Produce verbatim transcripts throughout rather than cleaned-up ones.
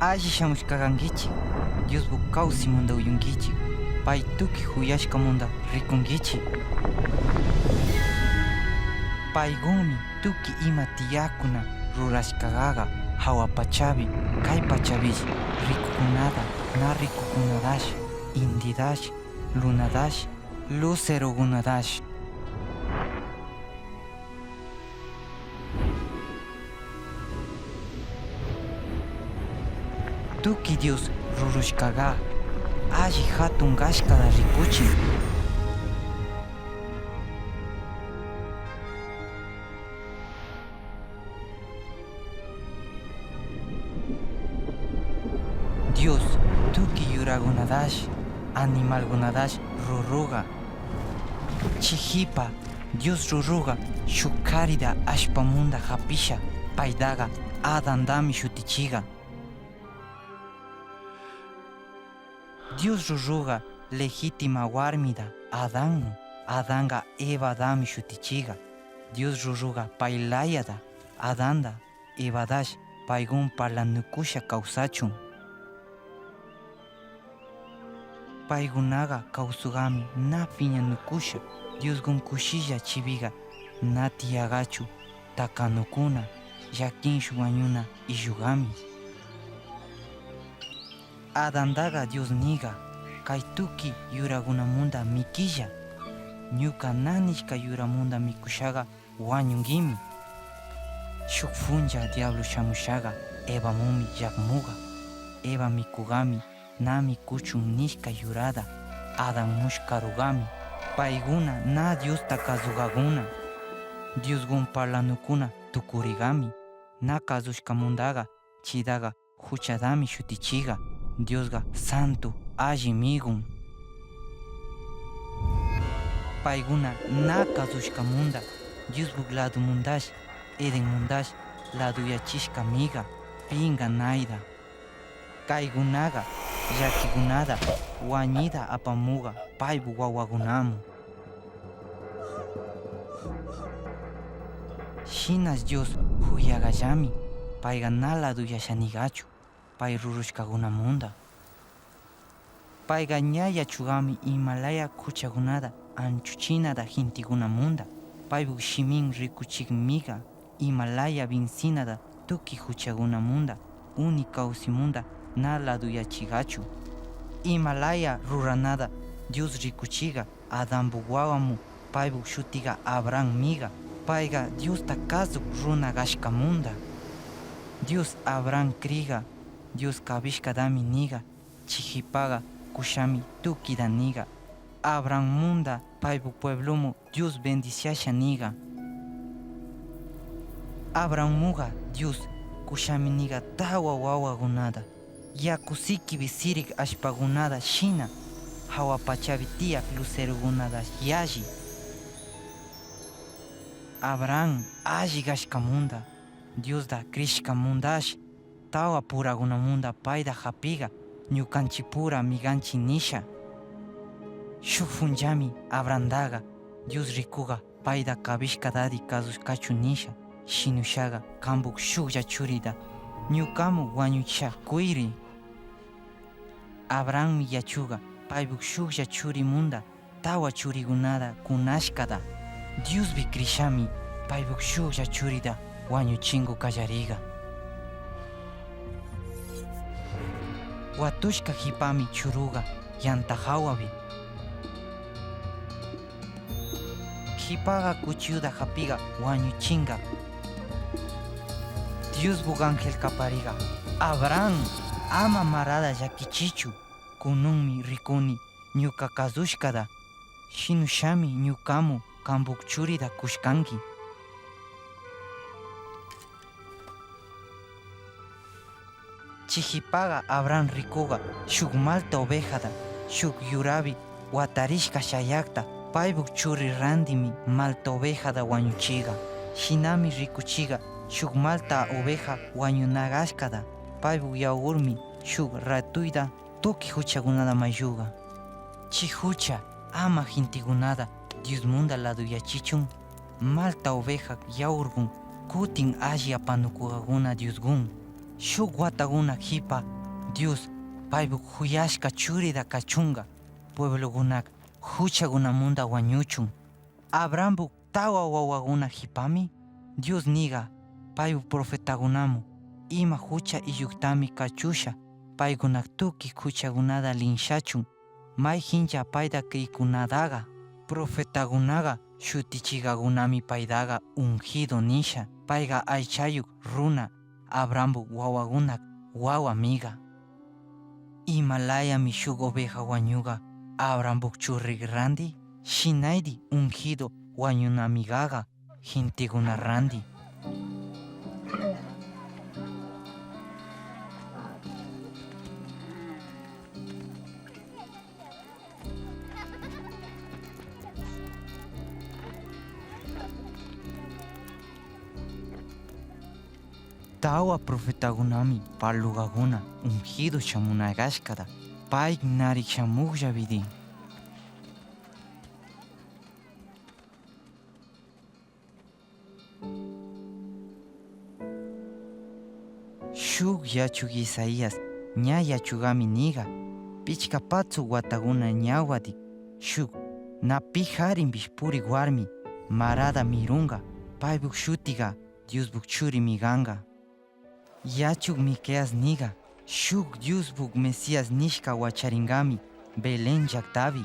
Alli shamushka kankichik, Diosbu kawsimunda uyunkichik, pay tukuy kuyashkamunda rikunkichik. Paykunmi tukuy ima tiyakkuna rurashkakaqa, hawa pachapi, kay pachapish, rikukunata, na rikukunatash, intidash, lunatash, lucerokunatash. Tukuy Dios rurushkaqa alli hatun kashkata rikuchin. Dios tukuy yurakunatash, animalkunatash ruruqa. Chihipa Dios ruruqa shuk karita ashpamunda hapisha, paytaqa Adandami shutichiqa. Dios ruruqa legítima warmita Adanmi, Adanqa Evadami shutichiqa. Dios ruruqa pay layata Adanta Evatash paykun parlanukusha kawsachun. Paykunaqa kawsuqami na piñanukusha, Dioskun kushilla chipiqa na tiyaqachu, takanukuna, llakinshun wañuna illukami. Adantaqa Dios niqa, kay tukuy yurakunamunda mikilla. Ñuka na nishka yuramunda mikushaqa wañunkimi. Shuk puncha diablo shamushaqa Evamumi llakmuqa. Eva mikuqami na mikuchun nishka yurata Adan mushkaruqami. Paykuna na Diosta kasuqakuna. Dioskun parlanukuna tukuriqami. Na kasushkamundaqa chidaqa huchatami shutichiqa. Diosqa santo, alli migun. Paykuna na kasushkamunda, Diosbuk ladomundash, Edenmundash laduyachishkamiqa, pinqa nayda. Kaykunaqa llakikunata, wañuyta apamuqa paybu wawakunaman. Shinash Dios kuyakallami, payqa na laduyashaniqachu pay rurushkakunamunda. Payqa ña yachuqami imalaya huchakunata anchuchinata gentekunamunda. Paybu shimin rikuchiqmiqa imalaya vencinata tukuy huchakunamunda, uni kawsimunda na laduyachiqachu. Imalaya ruranata Dios rikuchiqa, Adanbu wawamu, paybu shutiqa Abrahammiqa, payqa Diosta kasuq runa kashkamunda. Dios Abraham kriqa, Dios kabishkatami niqa, chihipaqa kushami tukuyta niqa. Abrahammunda paybu pueblomu Dios bendiciasha niqa. Abrahammuqa Dios kushami niqa tawa wawakunata, yaku sikipi siriq allpakunata shina, hawa pachapi tiyaq lucerokunata yalli. Abraham alli kashkamunda, Diosta krishkamundash, tawa purakunamunda payta hapiqa, ñuqanchikpura mikanchik nisha. Shuk punchami Abrahamtaqa Dios rikuqa payta kabishkatari kasushkachu nisha, shinushaqa kanpuk shuklla churita ñuqamu wañuchishaq kuyri. Abrahammi yachuqa paypuk shuklla churimunda tawa churikunata kunashkata. Diospi krishami paypuk shuklla churita wañuchinku kallariqa. Watushka hipami churuqa yanta hawapi. Hipaqa kuchiyuta hapiqa wañuchinqa. Diosbuk ángel kapariqa, Abraham, ama marata llakichichu, kununmi rikuni ñuqa kasushkata, shinushami ñuqamu kanpuk churita kushkanki. Chihipaqa Abraham rikuqa shuk malta ovejata, shuk yurapi watarishka shayaqta, paypuk churi rantimi malta ovejata wañuchiqa. Shinami rikuchiqa shuk malta oveja wañunakashkata, paypuk yawkurmi shuk ratuyta tukuy huchakunata maylluqa. Chi hucha ama gentekunata Diosmunda laduyachichun. Malta ovejaq yawrkun kutin alli apanukuqakuna Diosqun. Shuk watakuna hipa Dios paypuk huyashka churita kachunka, pueblokunak huchakunamunda wañuchun. Abrahampuk tawa wawakuna hipami Dios nika paypuk profetakunamu ima hucha iyuktami kachusha, paykunak tukuy huchakunata linshachun, may hincha payta krikkunataka. Profetakunaka shutichikakunami paytaka ungido nisha, payka aychayuk runa Abrahampuk wawakunak wawamiga. Imalayami shuk oveja wañuga Abrahampuk churrik randi? Shinaydi ungido wañunamigaga gentekuna randi. Tawa profetakunami parlagakuna ungido shamuna kashkata, pay narik shamuklla vidin. Shuk yachuk Isaías ña yachugami niga, pichka patsu watakuna ñawadi, shuk napi harinpish purik warmi marada mirunga, paypuk shutiga Diosbuk churimi ganga. Yachuk Miqueas niga, shuk Diosbuk Mesías nishka wacharingami Belén llaktabi.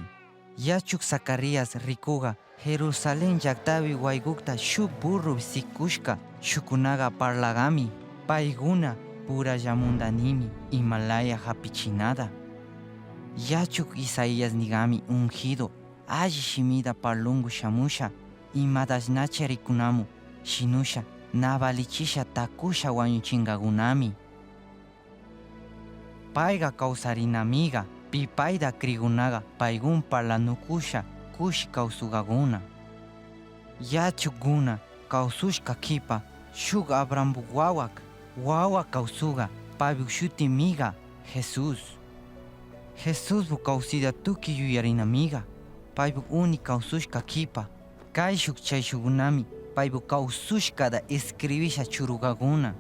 Yachuk Zacarías rikuga, Jerusalén llaktabi waykukta shuk burru sikushka shukunaga parlagami, paykuna purallamundanimi imalaya hapichinada. Yachuk Isaías nigami ungido, alli shimida parlungu shamusha, imadashna charikunamu, shinusha, na valichisha takusha wañuchingagunami. Payga kawsarinamiga, pi payda krigunaga, paygun parlanukusha, kushi kawsugaguna. Yachuguna, kawsushka kipa, shuk Abrahambu wawak, wawa kawsuga, paybu shutimiga, Jesús. Jesusbu kawsida tuki yuyarinamiga, paybu uni kawsushka kipa, kayshuk chayshugunami, paybu kawsushkada escribisha churugaguna.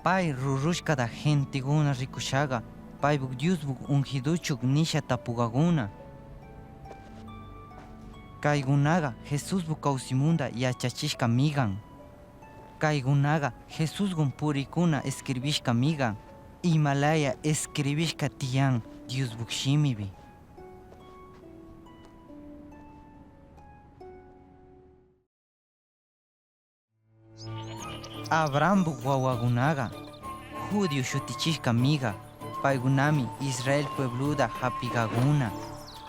Pay rurushkada genteguna rikushaga, paybu Diosbu ungiduchuk nisha tapugaguna. Kaygunaga Jesusbu kawsimunda yachachishka migan. Kaygunaga Jesusgun purikuna escribishka migan, imalaya escribishka tiyan Diosbu shimibi. Abrahambu wawagunaga, judío shutichishka miga, paygunami Israel puebluda hapigaguna.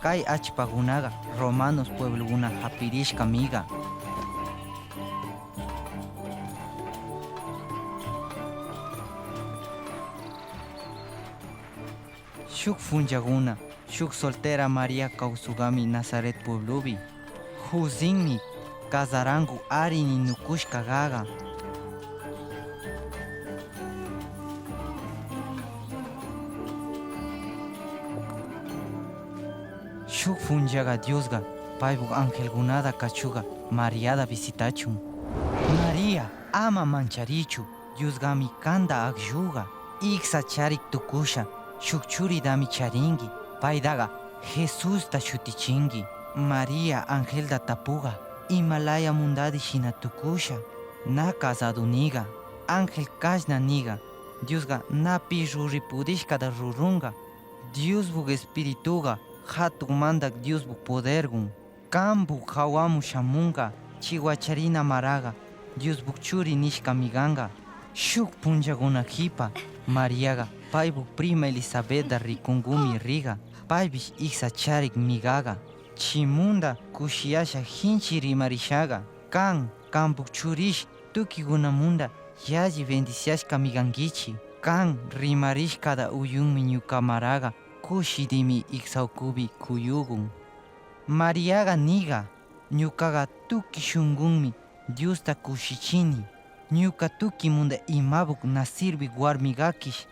Kay achpagunaga romanos puebloguna hapirishka miga. Shuk funllaguna, shuk soltera María kawsugami Nazaret pueblubi. Husinmi casarangu ari ninukushka gaga. Shuk funllaga Diosga paybu angelgunada kachuga Mariada visitachun. María, ama mancharichu. Diosgami kanta aklluga, iksa charik tukusha, shuk churidami charinki, paydaga Jesusta shutichinki. María angelda tapuga, imalaya mundadi shina tukusha? Na casado niga, angel kashna niga, Diosga na pi ruri pudishkada rurunga. Diosbu Espirituga, hatun mandak Diosbu podergun. Kanbu hawamu shamunga, chiwacharina maraga, Diosbu churi nishkami ganga. Shuk punllaguna hipa, Mariaga, paybu prima Elisabetda rikungumi riga, paybish iksa charik migaga. Chimunda kushiyasha hinchi rimarishaga. Kan, kanbu churish, tukigunamunda yalli bendiciashkami gankichi. Kan, rimarishkada uyunmi ñuka maraga, kushidimi iksawkubi kuyugun. Mariaga niga, ñukaga tuki shungunmi Diosta kushichini. Ñuka tukimunda imabuk na sirvik warmigakish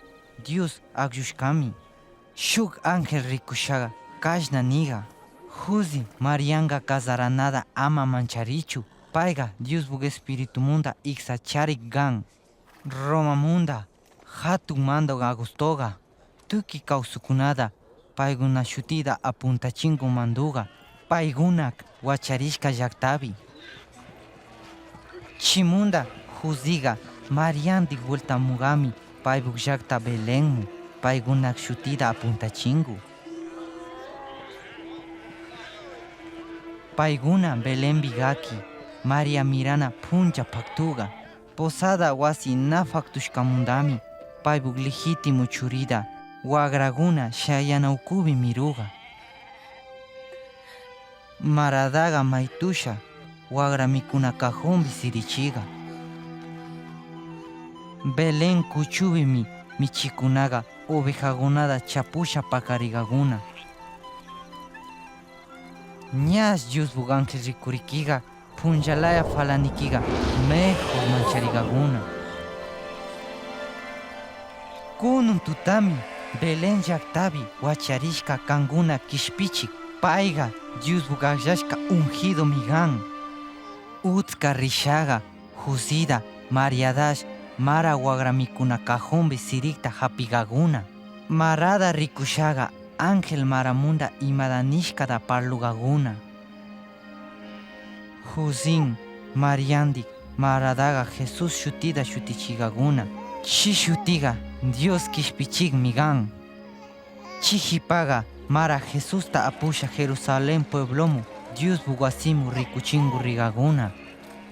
Dios akllushkami. Shuk angel rikushaga kashna niga, Husi, Marianga kasaranada ama mancharichu. Payqa Diosbuk Espiritumunda iksacharik kan. Romamunda hatun manduk Augustoqa tukuy kawsaqkunata paykuna shutita apuntachinku manduqa, paykunak wacharishka llaqtapi. Chaymunda Joseyqa Mariandik vueltamuqmi paypuk llaqta Belenman paykunak shutita apuntachinku. Paykuna Belenpi kaqpi María mirana puncha paktuqa, posada wasi na paktushkamundami paypuk legítimo churita waqrakuna shayana ukupi miruqa. Marataqa maytusha waqra mikuna kaqunpi sirichiqa. Belén kuchupimi michikunaqa ovejakunata chapusha paqariqakuna. Ñash Diosbuk ángel rikurikiqa puncha laya falanikiqa mejor manchariqakuna. Kunun tutami Belén llaqtapi wacharishka kankuna kishpichiq, payqa Diosbuk akllashka ungidumi kan. Utska rishaqa Joseyta Mariatash mara waqra mikuna kaqunpi siriqta hapiqakuna. Marata rikushaqa ángel maramunda imata nishkata parluqakuna. Joseyn Mariandik marataqa Jesús shutita shutichiqakuna. Chi shutiqa Dios kishpichiqmi kan. Chi hipaqa mara Jesusta apusha Jerusalén pueblomu Diosbuk wasimu rikuchinku riqakuna.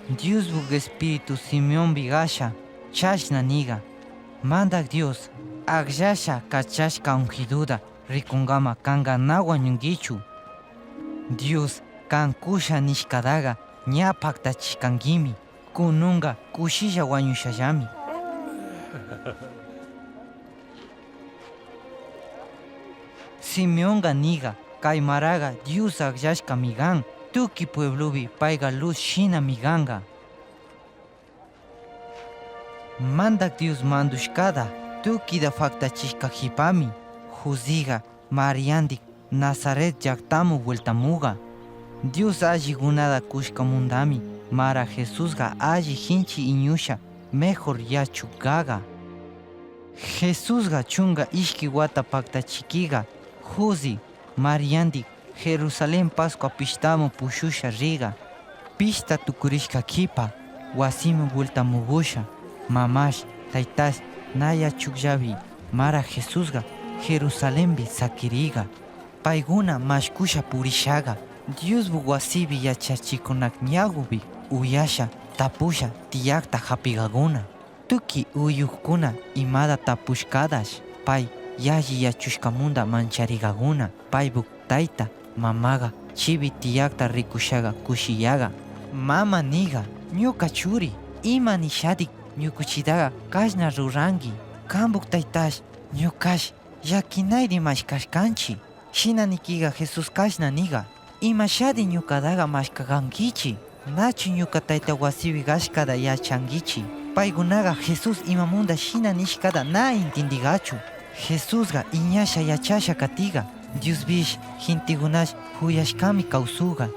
Diosbuk Espíritu Simeonpi kasha chashna niqa: Mandak Dios akllasha kachashka ungiduta rikunqama kanqa na wañunkichu. Dios kan kusha nishkataqa ña paktachishkankimi. Kununqa kushilla wañushallami. Simeonqa niqa: Kay maraqa Dios akllashkami kan, tukuy pueblopi payqa luz shinami kanqa. Mandak Dios mandushkata tukuyta paktachishka hipami Joseyqa Mariandik Nazaret llaqtamu vueltamuqa. Dios allikunata kushkamundami mara Jesusqa alli hinchi iñusha mejor yachuqaqa. Jesusqa chunka ishki wata paktachikiqa Josey Mariandik Jerusalén Pascua pishtamu pushusha riqa. Pishta tukurishka hipa wasiman vueltamukusha, mamash taytash na yachuqllapi mara Jesusqa Jerusalenpi sakiriqa. Paykuna mashkusha purishaqa Diosbuk wasipi yachachikunak ñawpi uyasha tapusha tiyakta hapiqakuna. Tukuy uyukkuna imata tapushkatash pay yalli yachushkamunda manchariqakuna. Paybuk tayta mamaqa chiwi tiyakta rikushaqa kushiyaqa. Mama niqa: Ñuka churi, ima nishatik ñukuchitaqa kashna ruranki? Kanpuk taytash ñukash llakinayri mashkashkanchi. Shina nikiqa Jesús kashna niqa: Imashadi ñukataqa mashkakankichi? Nachu ñuka tayta wasipi kashkata yachankichi? Paykunaqa Jesús imamunda shina nishkata na intindiqachu. Jesusqa iñasha yachasha katiqa, Diospish gentekunash kuyashkami kawsuqa.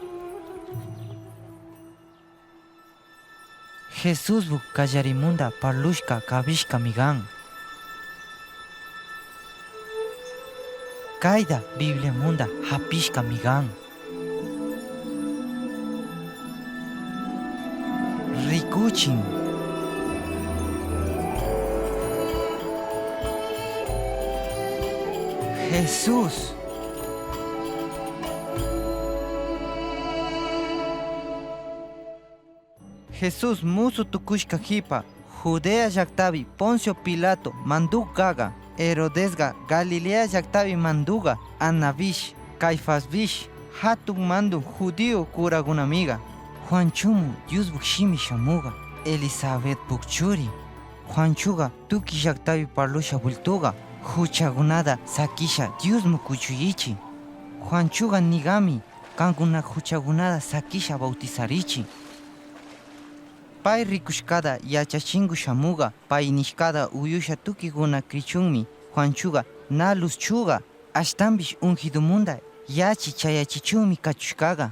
Jesusbuk kallarimunda parlushka kabishkami kan. Kayta Bibliamunda hapishkami kan. Rikuchin. Jesús. Jesús musu tukushka hipa, Judea llaktapi Poncio Pilato manduk kaka, Herodesqa Galilea llaktapi manduka, Anabish, Caifasbish, hatun manduk judío kurakunamiga. Juanchumu Diosbuk shimi shamuga, Elisabetbuk churi. Juanchuga tuki llaktapi parlusha bultuga, huchagunata sakisha Diosmu kuchuyichi. Juanchuga nigami, kankuna huchagunata sakisha bautizarichi. Pay rikushkata yachachinku shamuga, pay nishkata uyusha tukiguna krichunmi, Juanchuga na luzchuga, ashtanpish ungidumunda yachi chayachichunmi kachushkaga.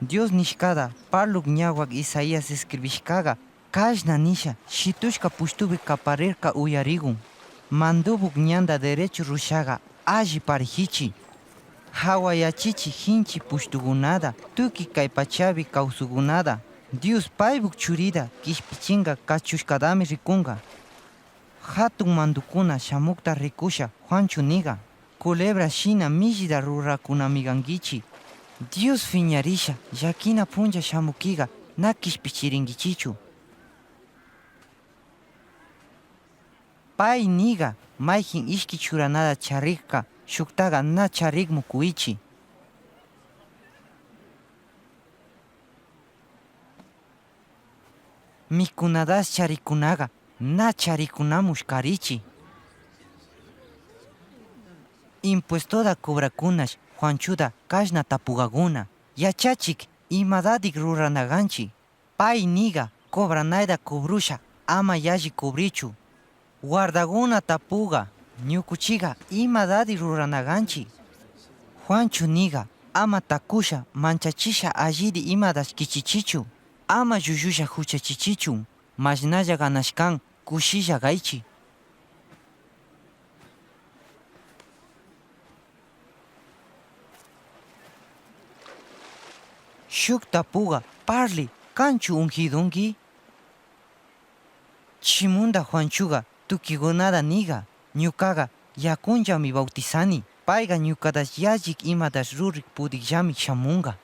Dios nishkata parluk ñawak Isaías escribishkaqa kashna nisha: Shitushka pushtupi kaparirka uyarigun. Mandubuk ñanta derecho rushaqa alli parihichi. Hawayachichi hinchi pushtukunata, tuki kay pachapi kawsukunata. Dios paybuk churita kishpichinka kachushkatami rikunka. Hatun mandukuna shamukta rikusha Juanchu niga, culebra shina millita rurakunami gankichi. Dios fiñarisha, llakina puncha shamukiga na kishpichirinkichichu. Pay niga, mayhin ishki churanata charikka, shuktaga na charikmu kuichi. Mikunadas charikunaga na charikunamush karichi. Impuestoda cobrakunash Juanchuda kashna tapugaguna: Yachachik, imadadik ruranaganchi? Pay niga, cobranayda cobrusha, ama yalli cobrichu. Guardaguna tapuga: Ñukuchiga imadadi ruranaganchi? Juanchu niga: Ama takusha, manchachisha allidi imadash kichichichu. Ama llullusha huchachichichu. Mashnalla ganashkan, kushilla gaychi. Shuk tapuga parli: Kanchu ungidunki? Chimunda Juanchuga tukigunada niga: Ñukaga yakunllami bautizani. Payga ñukadash yallik imadash rurik pudikllami shamunga.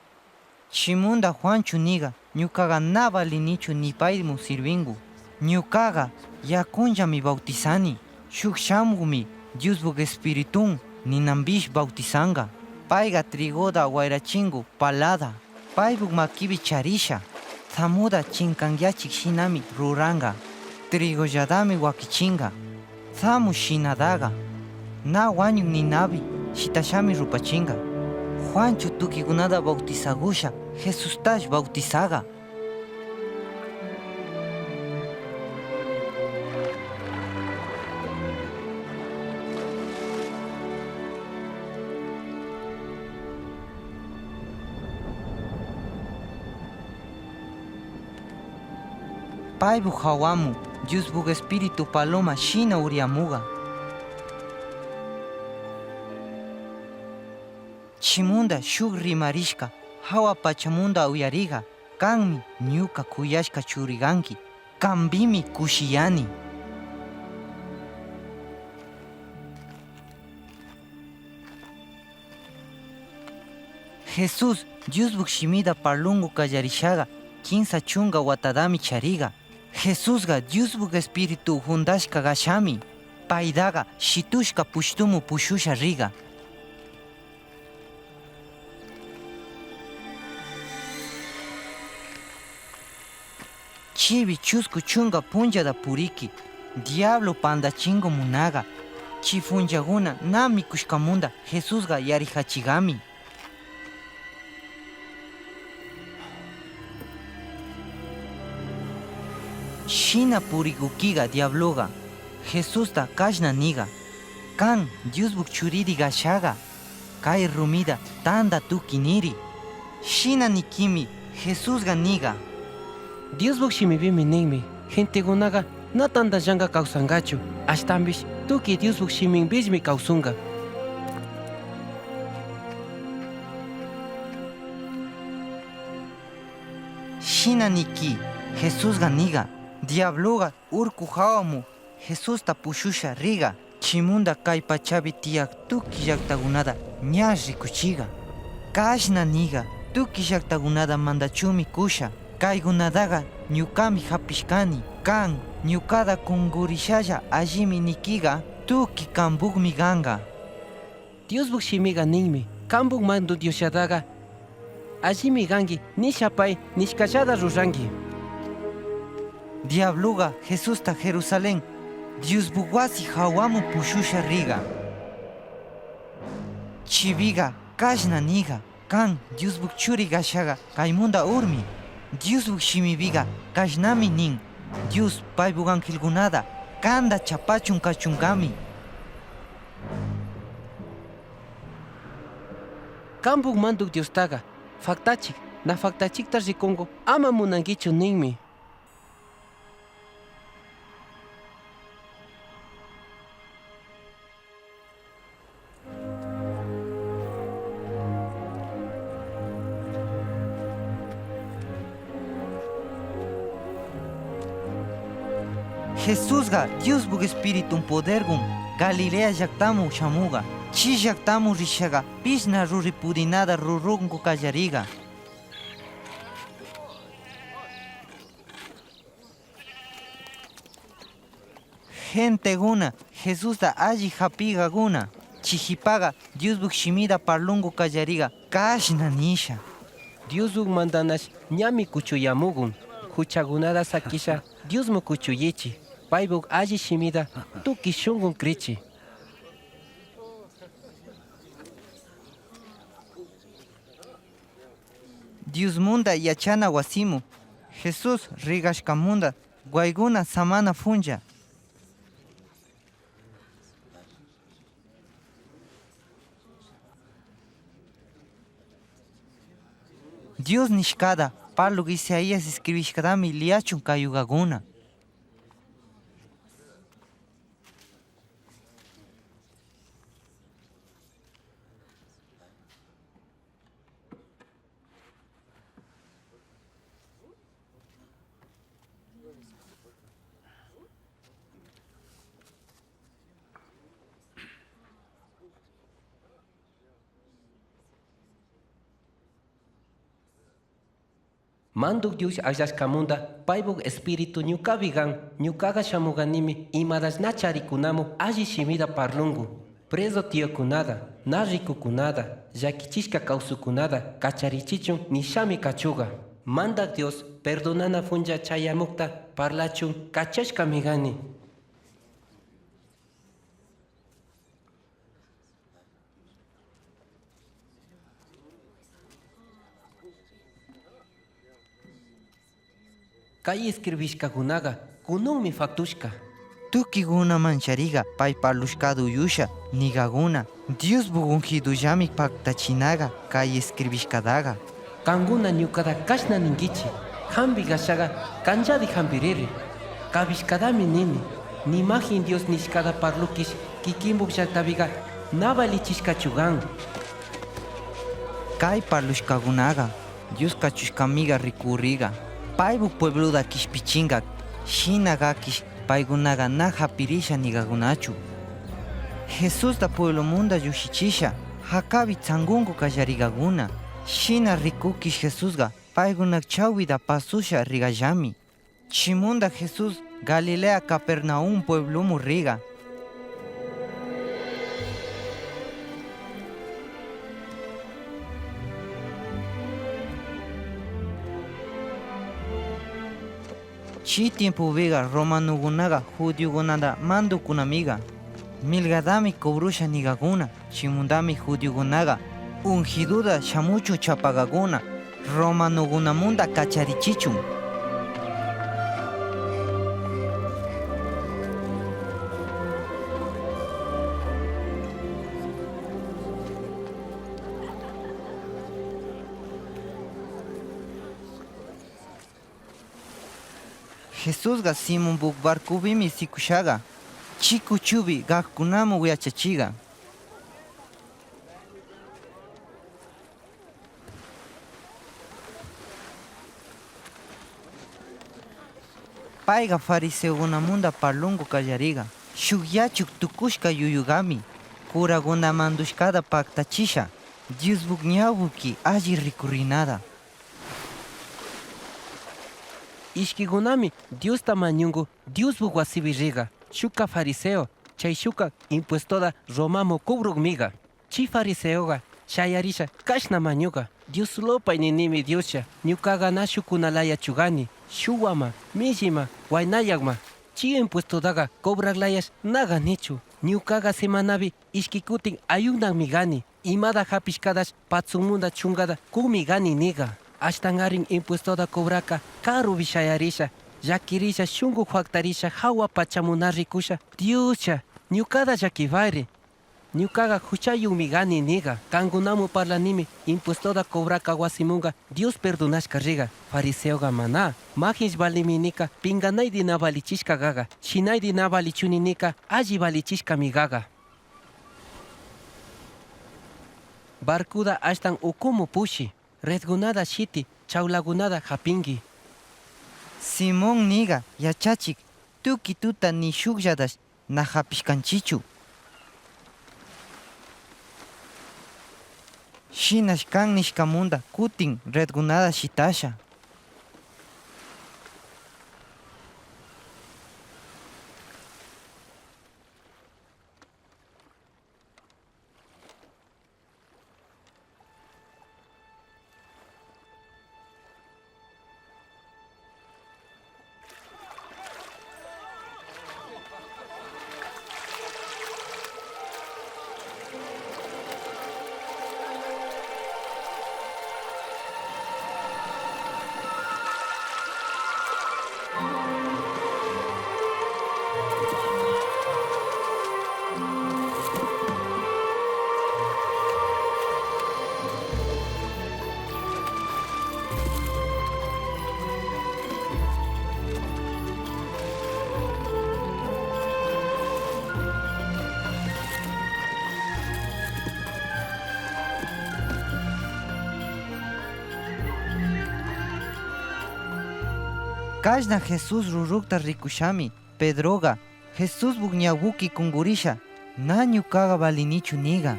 Chimunda Juanchu niga: Ñukaga na valinichu ni paymu sirvingu. Ñukaga yakunllami bautizani. Shuk shamugmi Diosbuk Espiritun ninambish bautizanga. Payga trigoda wayrachingu palada. Paybuk makibi charisha, thamuda chinkanyachik shinami ruranga. Trigolladami wakichinga. Thamu shinadaga na wañuk ninabi shitashami rupachinga. Juanchu tukigunada bautizagusha, Jesustash bautizaga. Paybuk hawamu Diosbuk Espíritu paloma shina uriyamuga. Chimunda shuk rimarishka hawa pachamunda uyariga: Kanmi ñuka kuyashka churiganki, kanbimi kushiyani. Jesús Diosbuk shimida parlungu kallarishaga kinsa chunga watadami chariga. Jesusga Diosbuk Espíritu hundashka gashami, paydaga shitushka pushtumu pushusha riga. Chibi chusku chunga punllada puriki, diablo pandachingu munaga, chi punllaguna na mikushkamunda Jesusga yarihachigami. Shina purigukiga diabloga Jesusta kashna niga: Kan Diosbuk churidi gashaga, kay rumida tanda tuki niri. Shina nikimi Jesusga niga: Diosbuk shimibimi ninmi, gentegunaga na tandallanka kawsankachu, ashtanbish tuki Diosbuk shiminbishmi kawsunka. Shina niki, Jesusga niga, diabloga urku hawamu Jesusta pushusha riga, chimunda kay pachabi tiyak tuki llaktagunada ña rikuchiga. Kashna niga, tuki llaktagunada mandachumi kusha, kaygunadaga ñukami hapishkani. Kan ñukada kunkurishalla allimi nikiga, tuki kanbukmi ganka. Diosbuk shimiga ninmi, kanbuk mandu Dioslladaga allimi ganki, nisha pay nishkallada ruranki. Diabloga Jesusta Jerusalén Diosbuk wasi hawamu pushusha riga. Chibiga kashna niga, kan Diosbuk churi gashaga kaymunda urmi. Diosbuk shimibiga kashnami nin, Dios paybuk angelgunada kanda chapachun kachunkami. Kanbuk manduk Diostaga faktachik, na faktachikta rikunku, ama munankichu ninmi. Jesusqa Diosbuk Espiritun poderwan Galilea llaqtaman shamuqa. Chi llaqtaman rishaqa pisna ruri pudinata rurunku kallariqa. Gentekuna Jesusta alli hapiqakuna, chi hipaqa Diosbuk shimita parlunku kallariqa kashna nisha: Diosbuk mandanash ñami kuchuyamukun, huchakunata sakisha Diosman kuchuyichi, paybuk alli shimita tukuy shunqun krichi. Diosmanta yachana wasimu Jesús riqashkamanta waykuna samana p'unchaw. Dios nishkata, parluk Isaías escribishkatami liyachun kay yuyakuna. Manduk Dios akllashkamanta, paybuk Espíritu ñukapi kan, ñukaqa shamukanimi, imaras na charikunamu alli shimita parlunku, preso tiyukunata, na rikukunata, llakichishka kawsaykunata kacharichichun nishami kachuqa. Mandak Dios perdonana p'unchaw chayamukta parlachun kachashkami kani. Kay escribishkakunaqa kunanmi faktushka. Tukuykunaman chariqa pay parlushkata uyusha nikakuna, Diosbuk ungidullami paktachinaqa kay escribishkataqa. Kankuna ñukata kashna ninkichi: hampi kashaqa kanchari hampiriri. Kabishkatami nini, nimahin Dios nishkata parlukish kikinpuk llaktapiqa na valichishkachu kan. Kay parlushkakunaqa Dios kachushkamiga rikuriga, paybuk pueblota kishpichinga, shina gakish paykunaga na hapirisha nigakunachu. Jesusta pueblomunda llushichisha, hakabi tsangunku kallarigaguna. Shina rikukish Jesusga, paykunakchawbida pasusha rigallami. Chimunda Jesús Galilea Capernaum pueblomu riga. Chi tiempobiga romanogunaga judiogunada mandokunamiga, milgadami cobrusha nigaguna. Chimundami judiogunaga ungiduda shamuchun chapagaguna, romanogunamunda kacharichichun. Jesusga Simón buk barcobimi sikushaga, chi kuchubi gakkunamu yachachiga. Payga fariseogunamunda parlungu kallariga, shuk yachuk tukushka yuyugami, kuraguna mandushkada paktachisha, Diosbuk ñawbuki alli rikurinada. Ishkigunami Diosta mañungu Diosbuk wasibi riga, shukka fariseo, chay shukka impuestoda Romamu kubrugmiga. Chi fariseoga shayarisha kashna mañuga: Dios lupay ninimi Dioslla, ñukaga na shukunalayachu gani, shuwama, millima, waynayagma. Chi impuestodaga kubraglayash na ganichu. Ñukaga semanabi ishki kutin ayunanmi gani, imada hapishkadash patsunmunda chungada kumi gani niga. Ashtangarin impuestoda kubraka karubi shayarisha, llakirisha, shungu faktarisha, hawa pachamu na rikusha. Dioslla, ñukada llakibari. Ñukaqa huchayuqmi kani niqa. Qankunaman parlanimi, impuestoda cobraq kawasimunqa Dios perdonashqa riqa, fariseoqa mana. Makinsh valimi niqa, pinqanaydi na valichishqa qaqa, shinaydi na valichuni niqa, alli valichishqami qaqa. Barcoda ashtan ukuman pushi, redkunata shiti, chawlakunata hapinki. Simón niqa, Yachachiq, tukuy tuta ni shukllatash na hapishkanchikchu. Shinash qan nishkamunda kutin redkunata shitasha. Kashna Jesús rurukta rikushami, Pedroqa, Jesuswan ñawki kunkurisha, na ñukaqa valinichu niqa.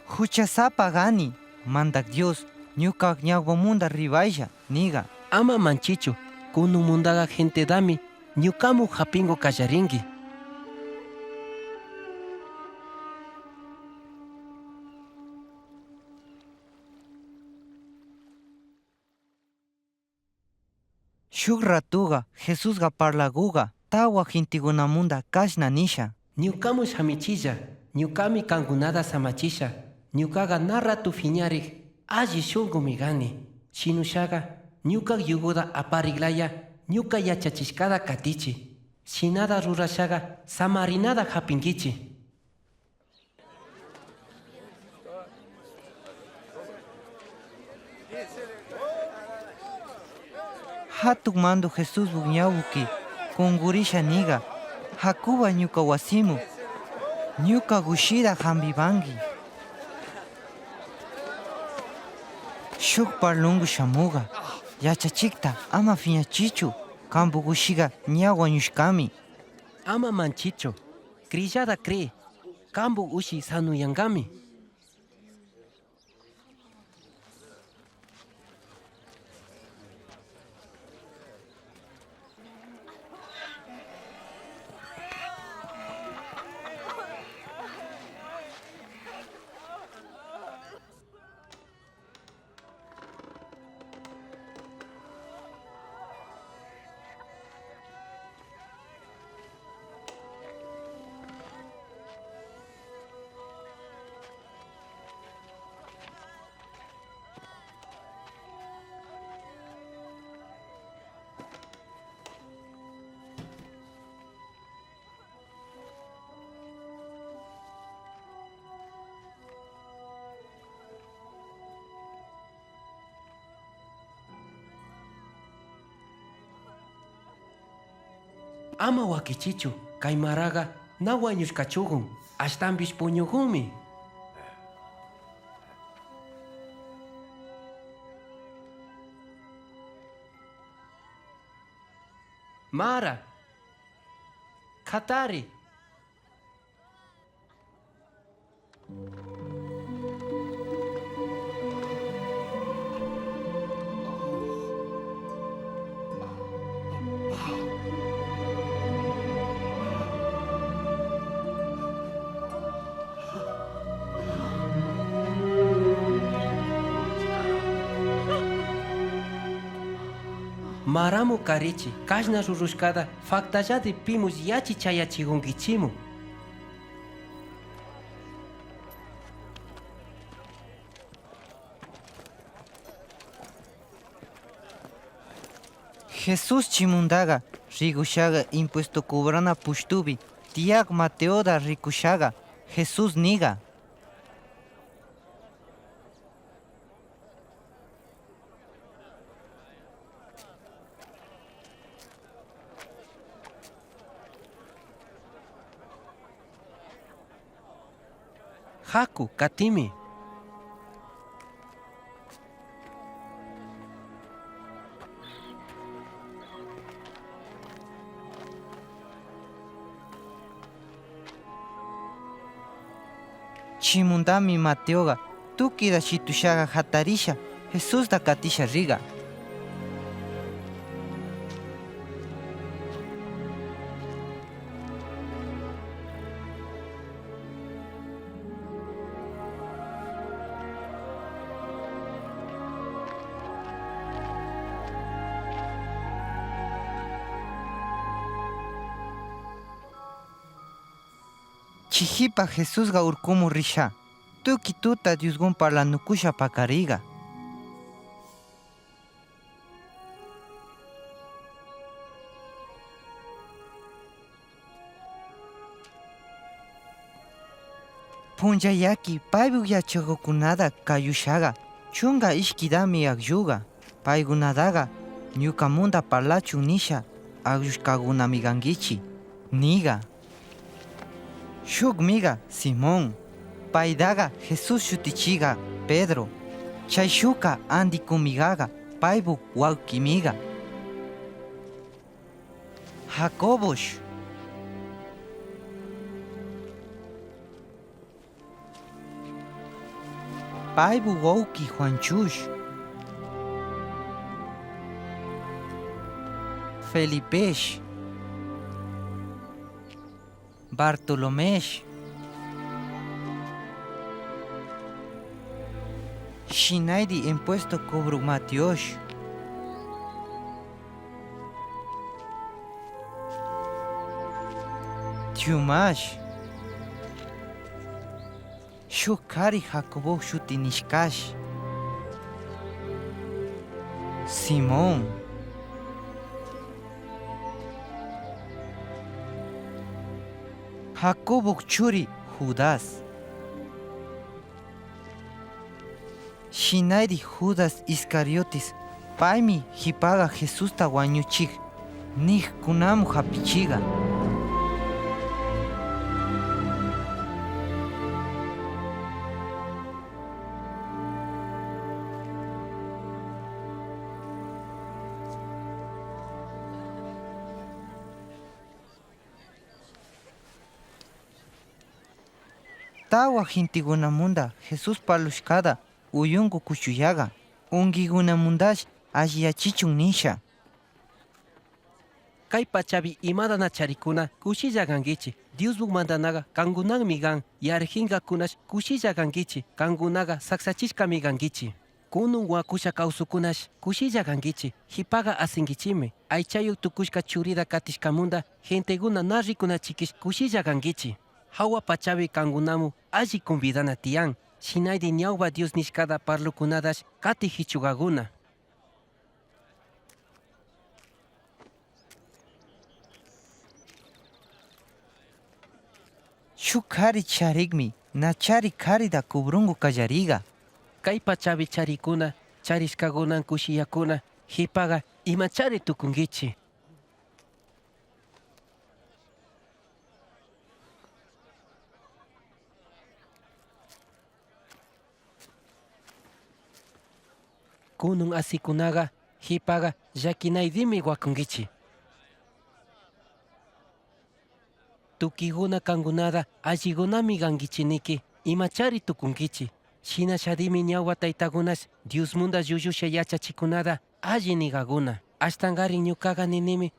Huchasapa kani, Mandak Dios, ñuka ñawpamunda riwaylla, niqa. Ama manchichu, kunanmundaqa gentedami ñukaman hapinku kallarinki. Shuk ratuqa Jesusqa parlakuqa tawa gentekunamunda kashna nisha: Ñukaman shamichilla, ñukami kankunata samachisha. Ñukaqa na ratu phiñariq alli shunqumi kani. Shinushaqa ñuka yuguta apariqlaya, ñuka yachachishkata katichi. Shinata rurashaqa samarinata hapinkichi. Hatun Mandu Jesuswan ñawki kunkurisha niqa, hakuwa ñuka wasiman, ñuka kushita hampipanki. Shuk parlunku shamuqa, Yachachikta ama phiñachichu, kanpu kushiqa ña wañushkami. Ama manchichu, kriyllata kriy, kanpu ushi sanuyanqami. Ama wakichichu, kay maraqa na wañushkachuqun, ashtanpis puñuqunmi. Mara, khatari. Maramu karichi, kashna rurushkata faktallati pimus yachi chayachikunkichimu. Jesús chimundaqa rikushaqa impuesto cobrana pushtupi Tiyaq Mateoda rikushaqa, Jesús niqa. Haku, katimi. Chimundami Mateoqa tukida shitushaqa hatarisha Jesusta katisha riqa. Chihipa Jesusqa urkumu risha, tuki tuta Diosgun parlanukusha pakariqa. Punchayaki paybu yachakukunata kayushaqa chunka iskidami aklluqa. Paykunataqa ñukamunda parlachun nisha akllushkakunami kankichi, niqa. Shukmiqa Simón, paytaqa Jesús shutichiqa Pedro, chay shukka Andikumiqaqa paybu wawkimiqa. Jacobosh. Paybu wawki Juanchush. Felipesh. Bartolomesh. Shinayri impuesto cobro Mateosh. Tiumash. Shuk kari Jacobo shuti nishkash. Simón. Jacobo churi Judas. Shinayri Judas Iscariotes, paymi hipaqa Jesusta wañuchiq niqkunamu hapichiqa. Tawa gentekunamunta Jesús parlushkata uyunku kuchuyaqa, unquikunamuntash alliyachichun nisha. Kay pachapi imata na charikuna kushilla kankichi. Diosbu mandanaqa kankunanmi kan, yariqinkakunash kushilla kankichi, kankunaqa saksachishkami kankichi. Kunun wakusha kawsukunash kushilla kankichi, hipaqa asinkichimi. Aychayuq tukushka churita katishkamunta gentekuna na rikunachikish kushilla kankichi. Hawa pachapi kankunamu alli convidana tiyan, shinayri ñawpa Dios nishkata parlukunatash kati hichukakuna. Shuk kari chariqmi, nachari karita kubrunku kallariqa. Kay pachapi charikuna, charishkakunan kushiyakuna, hipaqa imachari tukunkichi. Kunun asikunaqa, hipaqa llakinaypimi wakunkichi. Tukikuna kankunata allikunami kankichi niki, imachari tukunkichi. Shinasharimi ñawpa taytakunash Diosmanta llullusha yachachikunata alli niqakuna. Ashtanqari ñuqaqa ninimi,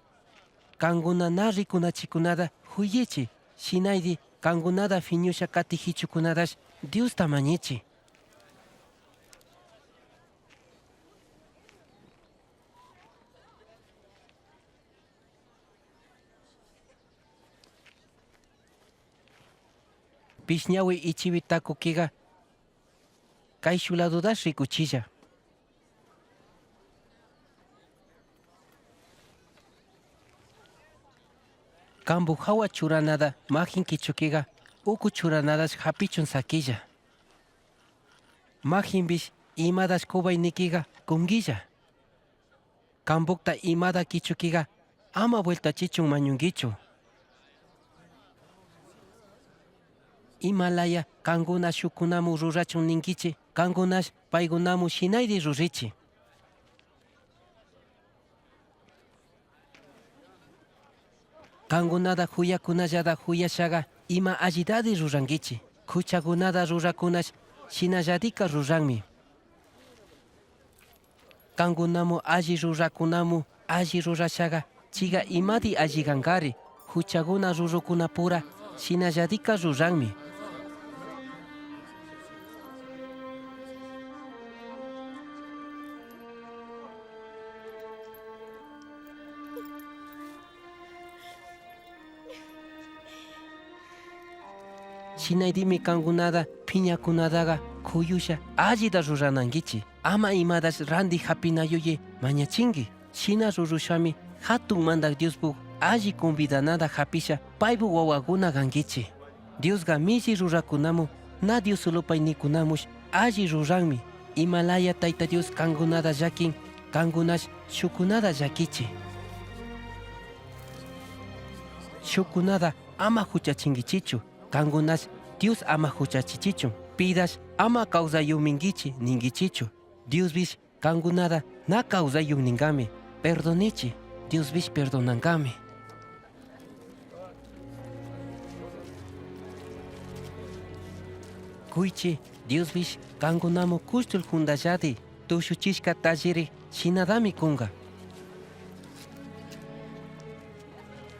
kankuna na rikunachikunata huyichi, shinayri kankunata phiñusha kati hichukunatash Diosta mañichi. Pishñawi ichiwi takukiqa kayshu ladotash rikuchilla. Kanpuk hawa churanata makinkichukiqa, uku churanatash hapichun sakilla. Makinpish imatash kubaynikiqa kunkilla. Kanpukta imata kichukiqa ama vueltachichun mañunkichu. Imalaya kankuna shukkunamu rurachun ninkichi, kankunash paykunamu shinayri rurichi. Kankunata huyakunallata huyashaqa ima allitari rurankichi. Huchakunata rurakunash shinallatika ruranmi. Kankunamu alli rurakunamu alli rurashaqa, chiqa imati alli kankari, huchakuna rurukunapura shinallatika ruranmi. Shinayrimi kankunata phiñakunataqa kuyusha allita ruranankichi. Ama imatash ranti hapinayuyi mañachinki. Shina rurushami Hatun Mantak Diospuk alli convidanata hapisha paypuk wawakuna kankichi. Diosqa mishi rurakunamu, na Dios sulupaynikunamush alli ruranmi. Imalaya Tayta Dios kankunata llakin, kankunash shukkunata llakichi. Shukkunata ama huchachinkichichu, kankunash Dios ama huchachichichun, pidash ama kawsayuminkichi ninkichichu. Diosbish kankunata na kawsayun ninkami, perdonichi, Diosbish perdonankami. Kuychi, Diosbish kankunamu kustul huntallati tushuchishka talliri shinatami kunka.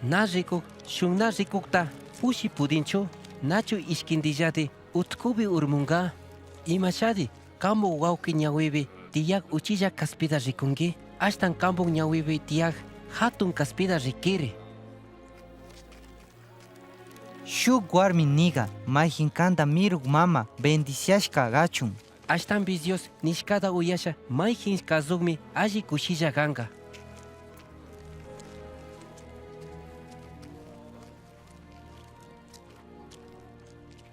Na rikuk, shuk na rikukta pushi pudinchu, nachu iskintillati utkupi urmunka? Imashati kanpuk wawki ñawipi tiyak uchilla kaspita rikunki? Ashtan kanpuk ñawipi tiyak hatun kaspita rikiri. Shuk warmi niqa, mayqin kanta miruk mama bendiciashqa kachun. Ashtanpis Dios nishkata uyasha mayqin kasuqmi alli kushilla kanqa.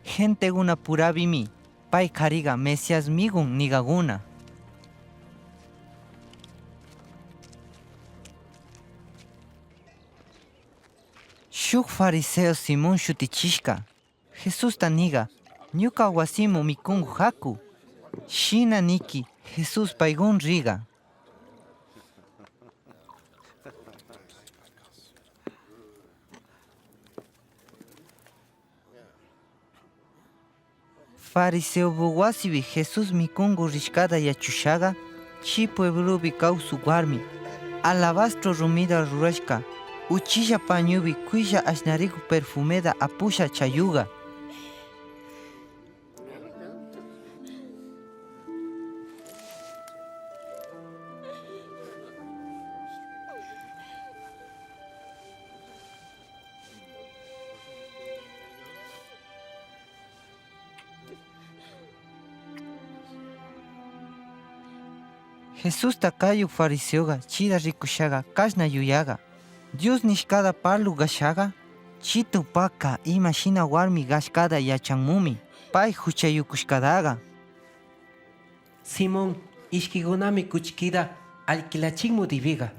Gentekuna purapimi pay qhariqa Mesíasmigun niqakuna. Shuk fariseo Simón shutichishqa Jesusta niqa, ñuqa wasimu mikunku haku. Shina niki Jesús paygun riqa. Fariseobu wasibi Jesús mikunku rishkata yachushaqa, chi pueblobi kawsuq warmi, alabastro rumita rurashka, uchilla pañubi kuylla ashnarikuq perfumeta apusha chayuqa. Jesusta kayuq fariseoqa chira rikushaqa kashna yuyaqa, Dios nishkata parluq kashaqa, chi Tupayqa ima shina warmi kashkata yachanmumi, pay huchayukushkataqa. Simón, ishkikunami kuchkita alquilachinmu dibiqa.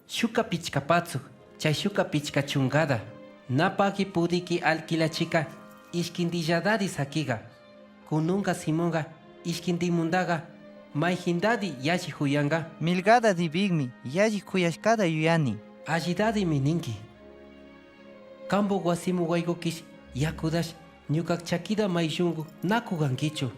Shukka pichka patsuq, chay shukka pichka chunkata, na pagi pudiki alquilachika ishkintillatari sakiqa. Kununqa Simonqa ishkintimuntaqa mayqintari yalli huyanqa? Milgada dibigmi yalli huyashkata yuyani. Allitarimi ninki. Kanpuk wasimu waykukish yakudash ñuka chakita mayllunku naku kankichu.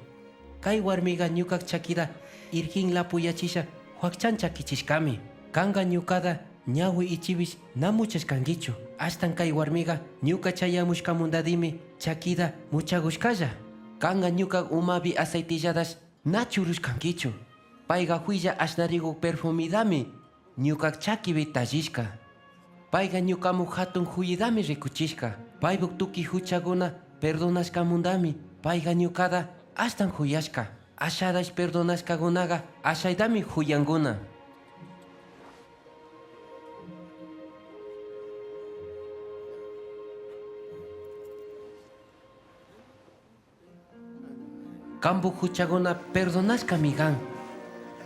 Kay warmiqa ñuka chakita irkin lapuyachisha wakchan chakichishkami. Kanqa ñukata ñawi ichibish na muchashkankichu. Ashtan kay warmiqa ñuka chayamushkamuntarimi chakita muchakushkalla. Kanqa ñuka umapi aceitillatash na churushkankichu. Payqa huilla ashnarikuq perfumitami ñuka chakipi tallishka. Payqa ñukamu hatun huyitami rikuchishka. Paypuk tukuy huchakuna perdonashkamuntami payqa ñukata ashtan huyashka. Asharash perdonashkakunaqa ashaytami huyankuna. Qanpu huchakuna perdonashkami kan.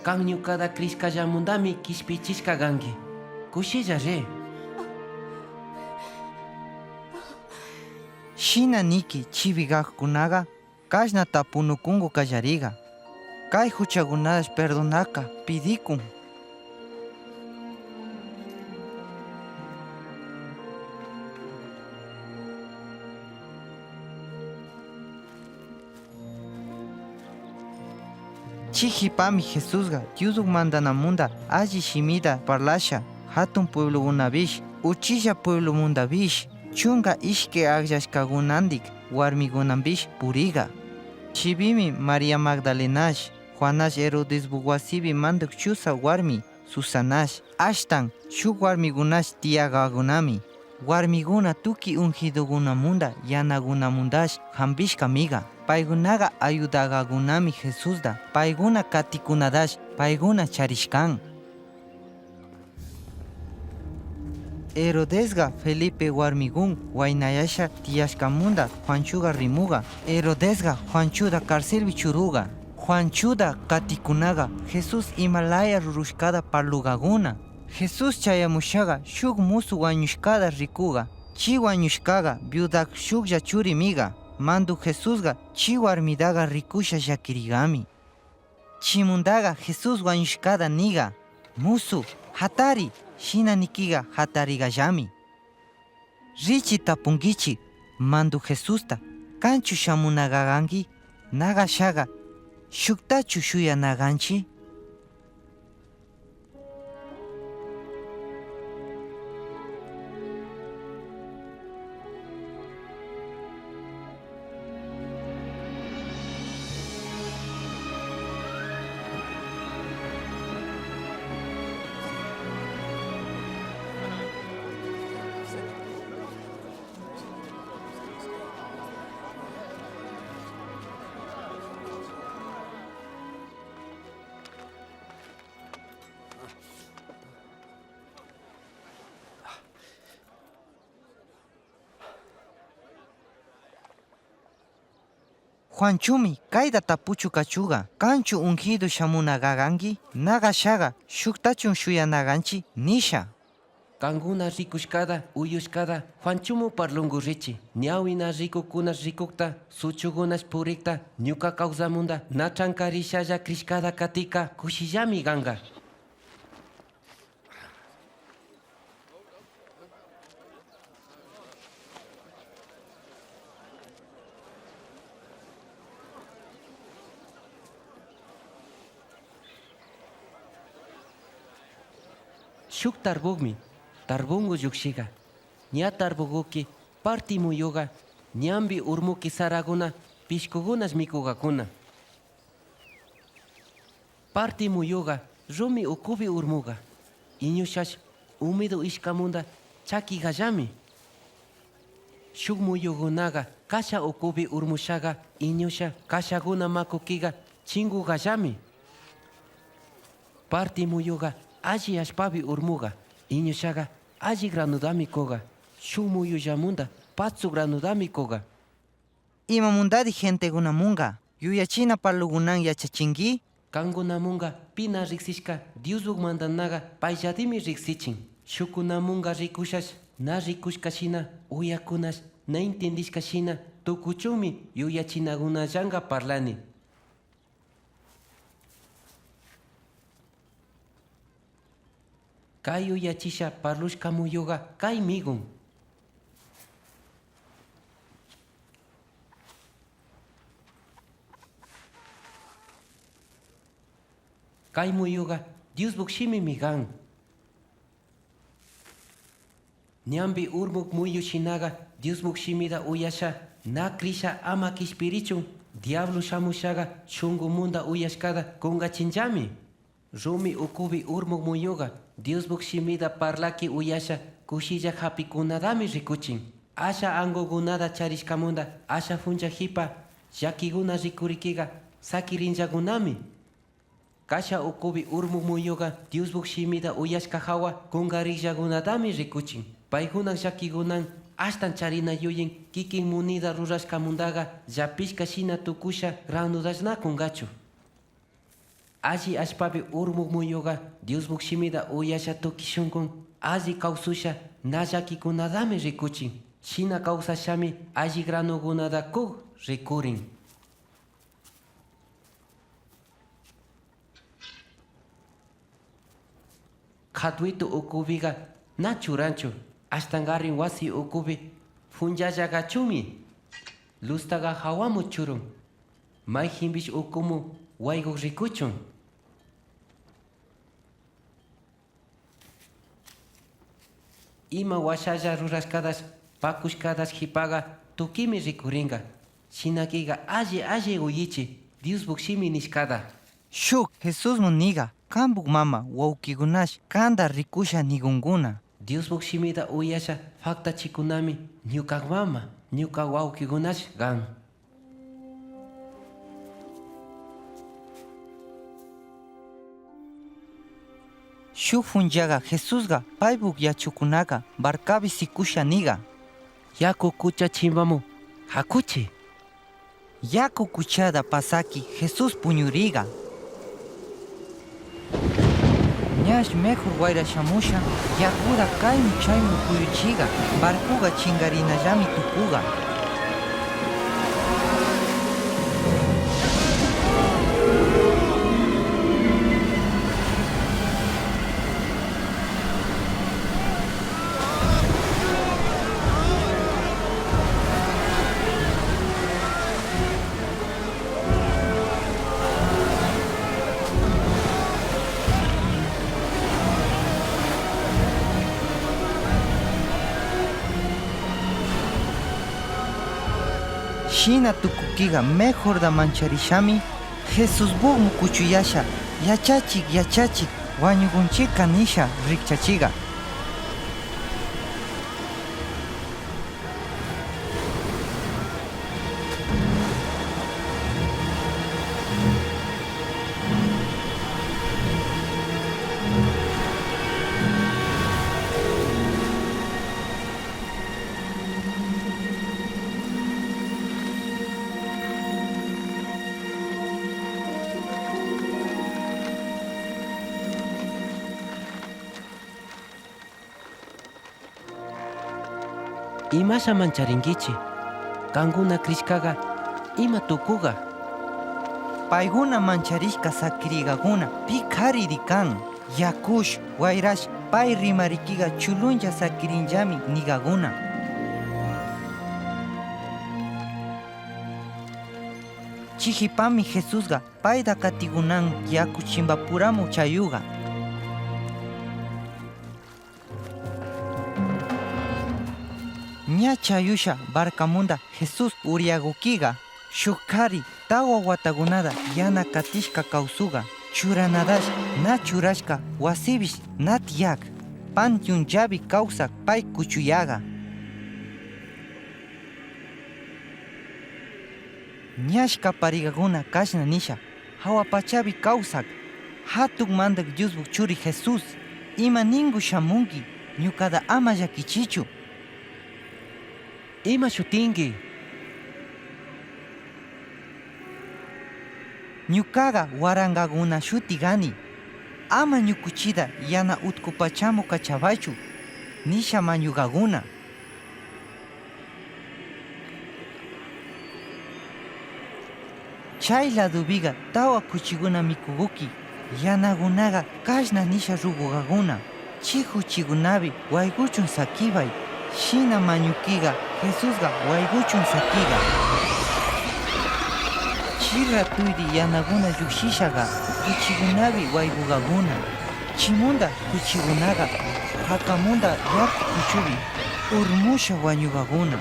Kan ñukata krishkallamundami kishpichishka kanki. Kushilla ri. Shina niki chiwi kakkunaqa, kashna tapunukunku kallariqa. Kay huchakunata perdonaka pidikun. Chi hipami Jesusqa Dioswan mandanamunda alli shimita parlasha, hatun pueblokunapish, uchilla pueblomundapish, chunka ishkay akllashkakunantik warmikunapish puriqa. Chiwimi María Magdalenash, Juanash Herodespa wasipi mandaq chusaq warmi Susanash, ashtan shuk warmikunash tiyakaqkunami. Warmikuna tukuy ungidokunamunda yanakunamundash hampishkamiqa. Paykunaqa ayudakaqkunami Jesusta, paykuna katikunatash paykuna charishkan. Herodesqa Felipe warmikun waynayasha tiyashkamunda Juanchuqa rimuqa. Herodesqa Juanchuta carcelpi churuqa. Juanchuta katikunaqa Jesús ima laya rurushkata parluqakuna. Jesús chayamushaqa shuk musu wañushkata rikuqa. Chi wañushkaqa viuda shuklla churimiqa. Mandu Jesusqa chi warmitaqa rikusha llakirikami. Chimuntaqa Jesús wañushkata niqa: "Musu, hatari", shina nikiqa hatariqallami. Richi tapunkichi mandu Jesusta: "Kanchu shamunaqa qanki? Naqashaqa shuktachu shuyanaqanchi?" Juanchumi kayta tapuchu kachuqa: "Kanchu ungido shamunaqa qanki? Naqashaqa shuktachu shuyanaqanchi?" nisha. Qankuna rikushkata, uyushkata Juanchumu parlunku richi. Ñawina rikukuna rikukta, suchukunash purikta, ñuqa kawsamunda na trankarishalla krishkata katika kushillami qanqa. Shuk tarpuqmi tarpunku llukshiqa. Ña tarpuquki parti muyuqa, ñanpi urmuki sarakuna, pishkukunash mikuqakuna. Parti muyuqa rumi ukupi urmuqa, iñushash húmedo ishkamunda chakiqallami. Shuk muyukunaqa kasha ukupi urmushaqa, iñusha kashakuna makukiqa chinkuqallami. Parti muyuqa alli allpapi urmuqa, iñushaqa alli granodami kuqa, shuk muyullamunda patsu granodami kuqa. ¿Imamundari gentekunamunqa yuyachina parlukunan yachachinki? Kankunamunqa pina riksishka Dioswan mandanaqa payllatimi riksichin. Shukkunamunqa rikushash na rikushka shina, uyakunash na intindishka shina tukuchunmi yuyachinakunallanqa parlani. Kay yuyachisha parlushka muyuqa kay migun. Kay muyuqa Diospa shimimi kan. Ñanpi urmuq muyu shinaqa Diospa shimita uyasha, na krisha ama kishpirichun, diablo shamushaqa shunqumunda uyashkata qunqachinllami. Rumi ukupi urmuq muyuqa Diospa shimita parlaki uyasha kushilla hapikunatami rikuchin. Asha anqukunata charishkamunda asha puncha hipa llakikuna rikurikiqa sakirinllakunami. Kasha ukupi urmuq muyuqa Diospa shimita uyashka hawa qunqariqllakunatami rikuchin. Paykunaq llakikunan Ashtan charina yuyin kikin munida rurashkamundaqa llapishka shina tukusha granodashna kunqachu. Alli allpapi urmuq muyuqa Diosbuq shimida uyasha tukishunkun, alli kawsusha na llakikunadami rikuchin. Shina kawsashami alli granokunada kuk rikurin. Qhatwitu ukupiqa na churanchu, ashtanqarin wasi ukupi phunllallaqachumi. Luztaqa hawamu churun, mayqinpis ukumu wayquq rikuchun. Ima washalla rurashkadash, pakushkadash qhipaqa tukimi rikurinqa. Shinakiqa alli alli uyichi Diosbuq shimi nishkada. Shuk Jesusman niqa, kanpuq mama, wawkikunash kanta rikusha nikunkuna. Diosbuq shimita uyasha faktachikunami ñuqa mama, ñuqa wawkikunash kan. Shuk phunllaqa Jesusqa paypuk yachakuqkunaka barcapi sikusha niqa. Yaku kucha chimbamu hakuchi. Yaku kuchada pasaki Jesús puñuriqa. Ñash mejor wayra shamusha, yakuda kaymu chaymu kuyuchiqa, barcoqa chinkarinallami tukuqa. Shina tukukiqa mejorda mancharishami, Jesusbukmu kuchuyasha, yachachik, yachachik, wañukunchikka nisha rikchachiqa. Imasha mancharinkichi? Kankuna krishkaqa ima tukuqa? Paykuna mancharishka sakirikakuna, pi kariri kan? Yakush, wayrash, pay rimarikiqa chulunlla sakirinllami nikakuna. Chihipami Jesusqa payta katikunan yaku chimbapuramu chayuqa. Ña chayusha barcamunda Jesús uriyakukiqa, shuk kari tawa watakunata yana katishka kawsuqa, churanatash na churashka wasipish na tiyak, panteonllapi kawsak pay kuchuyaqa. Ñashka parikakuna kashna nisha, hawa pachapi kawsak, hatun mandak Diosbuk churi Jesús, ima ninku shamunki, ñukata ama llakichichu. Ima shutinki? Ñukaqa warankakuna shuti kani, ama ñukuchita yana utku pachamu kachawaychu, nisha mañukakuna. Chay ladopiqa tawa kuchikuna mikukuki, yanakunaqa kashna nisha rukukakuna, chi kuchikunapi waykuchun sakipay, shina mañukiqa Jesusqa waykuchun sakiqa. Chi ratuyri yanakuna llukshishaka kuchikunapi waykukakuna. Chimunda kuchikunaqa hakamunda yaku kuchupi urmusha wañukakuna.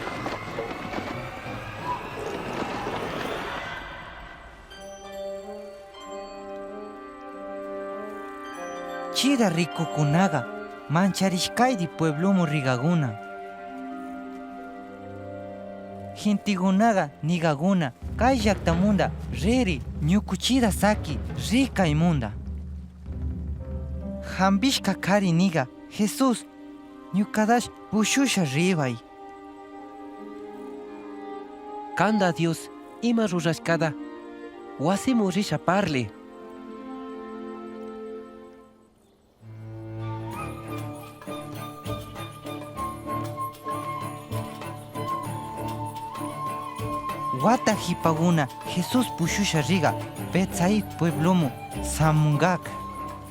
Chida rikukunaqa mancharishkayri puebloman rikakuna. Gentekunaqa nikakuna, kay llaktamunda riri, ñukuchida saki, ri kaymunda. Hampishka kari nika, Jesús, ñukatash pushusha ripay. Kanda Dios ima rurashkada wasimu risha parli. Wata hipaguna Jesús pushusha riga Betsaid pueblomu samungak.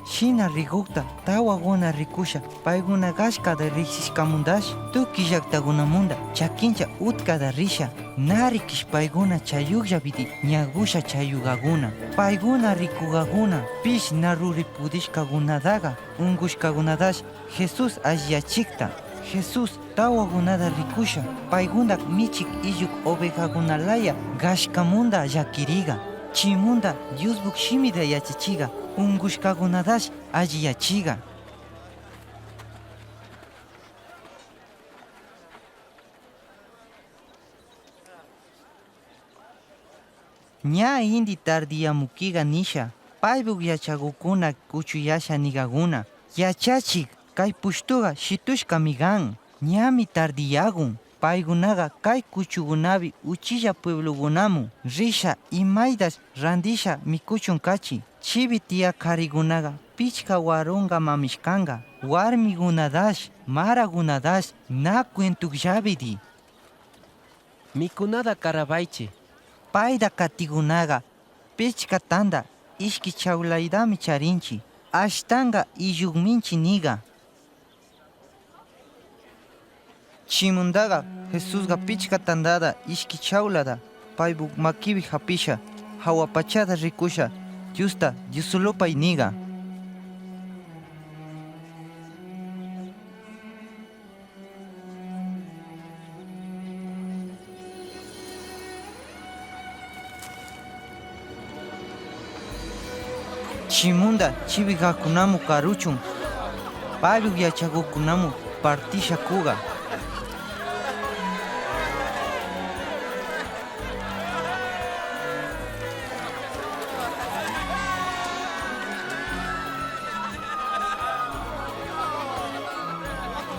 Shina rigukta tawaguna rikusha, payguna gashkada riksishkamundash tuki llaktagunamunda chakincha utkada risha, na rikish payguna chayuklla vidi ñagusha chayugaguna. Payguna rikugaguna pish na ruri pudishkagunadaga ungushkagunadash Jesús alliyachikta. Jesús tawagunada rikusha, payguna michik illuk ovejaguna laya gashkamunda llakiriga, chimunda Diosbuk shimida yachachiga, ungushkagunadash alliyachiga. Ña inti tardiyamukiga nisha, paybuk yachagukuna kuchuyasha nigaguna, Yachachik, kay pushtuga shitushkami gan, ñami tardiyagun. Paygunaga kay kuchugunabi uchilla pueblogunamu risha imaydash randisha mikuchun kachi. Chibi tiyakharigunaga pichka warunga mamishkanga, warmigunadash, maragunadash, na cuentugllavidi. Mikunada karabaychi. Payda katigunaga pichka tanda ishki chawlaydami charinchi, ashtanga illugminchi niga. Chimundaga Jesusga pichka tandada ishki chawlada paybu makibi hapisha, hawa pachada rikusha, Diosta Diosulupay niga. Chimunda chibigakunamu karuchun, paybu yachagukunamu partisha kuga.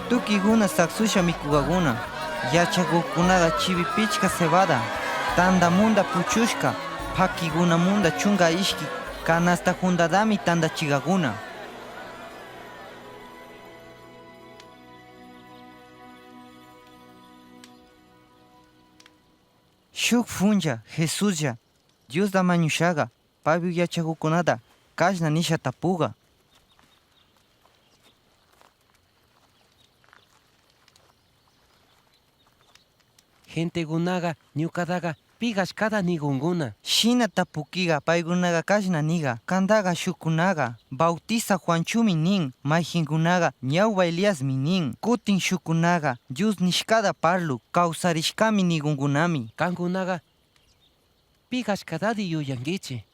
Tukiguna saksusha mikugaguna, yachagukunaga chibi pichka cebada, tandamunda puchushka, pakigunamunda chunga ishki, canasta hundadami tandachigaguna. Shuk funlla Jesuslla Diosda mañushaga, paybu yachagukunada kashna nisha tapuga. Gentegunaga ñukadaga pi gashkada nigunguna. Shina tapukiga paygunaga kashna niga, kandaga shukkunaga Bautisa Juanchumi nin, mayhingunaga ñawba Eliasmi nin, kutin shukkunaga Dios nishkada parlu kawsarishkami nigungunami. Kangunaga pi gashkadadi yuyangichi.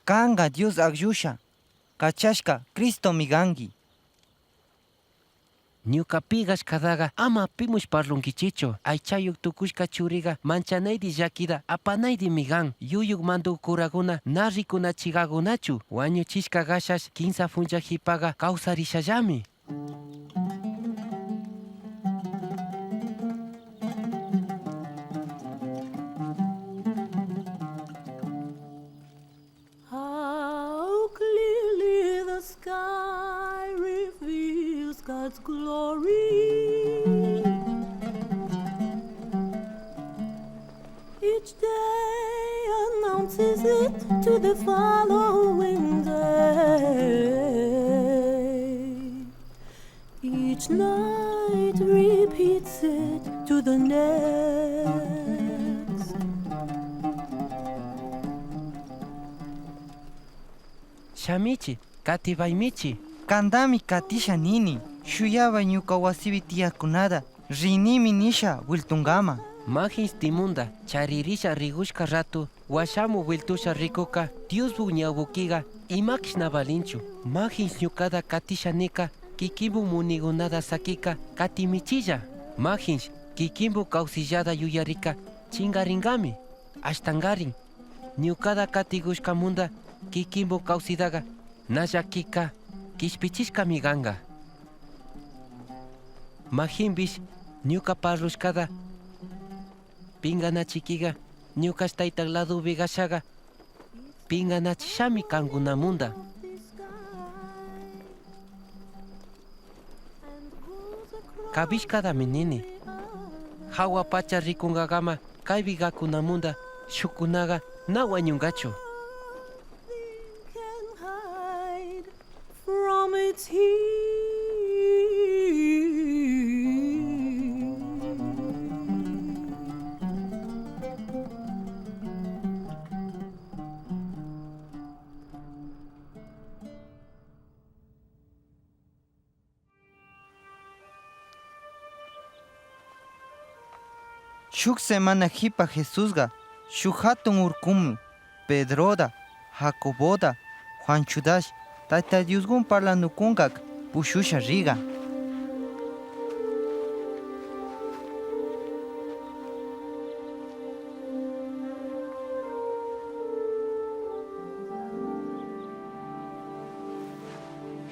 Kanga Dios ayllusha kachashka Cristomi gangi. Ñuka pi gashkadaga ama pimush parlungichichu. Aychayuk tukushka churiga manchanaydi llakida apanaydimi gan. Yuyuk mandukuraguna na rikunachigagunachu. Wañuchishka gashash kinsa funlla hipaga kawsarishallami. How clearly the sky reveals God's glory. Each day announces it to the following day. Each night repeats it to the next. Shamichi, katibaymichi. Kandami katisha nini, shuyabay ñuka wasibi tiyakunada, rinimi nisha wiltungama. Majins timunda charirisha rigushka ratu, washamu wiltusha rikuka, Diosbu ñawbukiga imakshna valinchu. Majins ñukada katisha nika, kikimbu munigunada sakika, katimichilla. Majins kikimbu kawsillada yuyarika, chingaringami. Ashtangarin, ñukada katigushkamunda kikimbu kawsidaga, na llakika, Ishpichishkami kanqa. Mahinpish ñuka parlushkata pinganachikiqa, ñukash taytaq ladopi kashaqa pinganachishami kankunamunda. Kabishkatami nini, hawa pacha rikunqakama kaypi kaqkunamunda shukkunaqa na wañunqachu. From its heat. Shuk semana hipa Jesusqa shuk hatun urkuman Pedroda, Jacoboda, Juanchutash Tayta Dioswan parlanakunqaq pushusha riqa.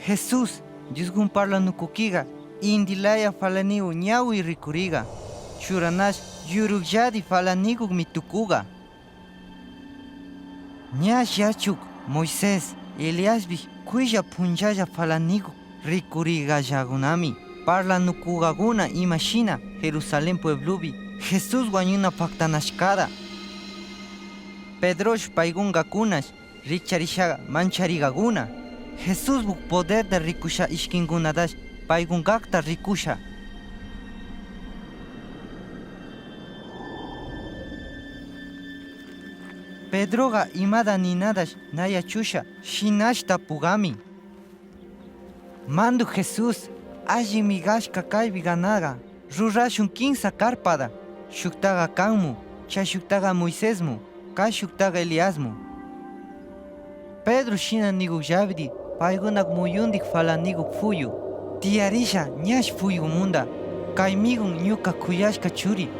Jesús Dioswan parlanakukiqa inti laya falaniwan ñawi rikuriqa, churanash yurukllari falanikuqmi tukuqa. Ñash yachuk Moisés, Eliaspi kuylla punchalla falanikuq rikuriqallakunami parlanakuqakuna imashina Jerusalén pueblopi Jesús wañuna paktanashkata. Pedrosh paykunqakunash rikcharisha manchariqakuna. Jesús huk poderta rikusha ishkinkunatash paykunqaqta rikusha. Pedroqa imata ninatash na yachusha shinash tapuqami. Mandu Jesús, allinmi kashka kaypi kanaqa. Rurashun kinsa karpata, shuktaqa kanmu, chay shuktaqa Moisesmu, kay shuktaqa Eliasmu. Pedro shina nikuqllapiri, paykunaq muyuntiq falanikuq puyu tiyarisha ñash puyumunda. Kaymiqun ñuka kuyashka churi,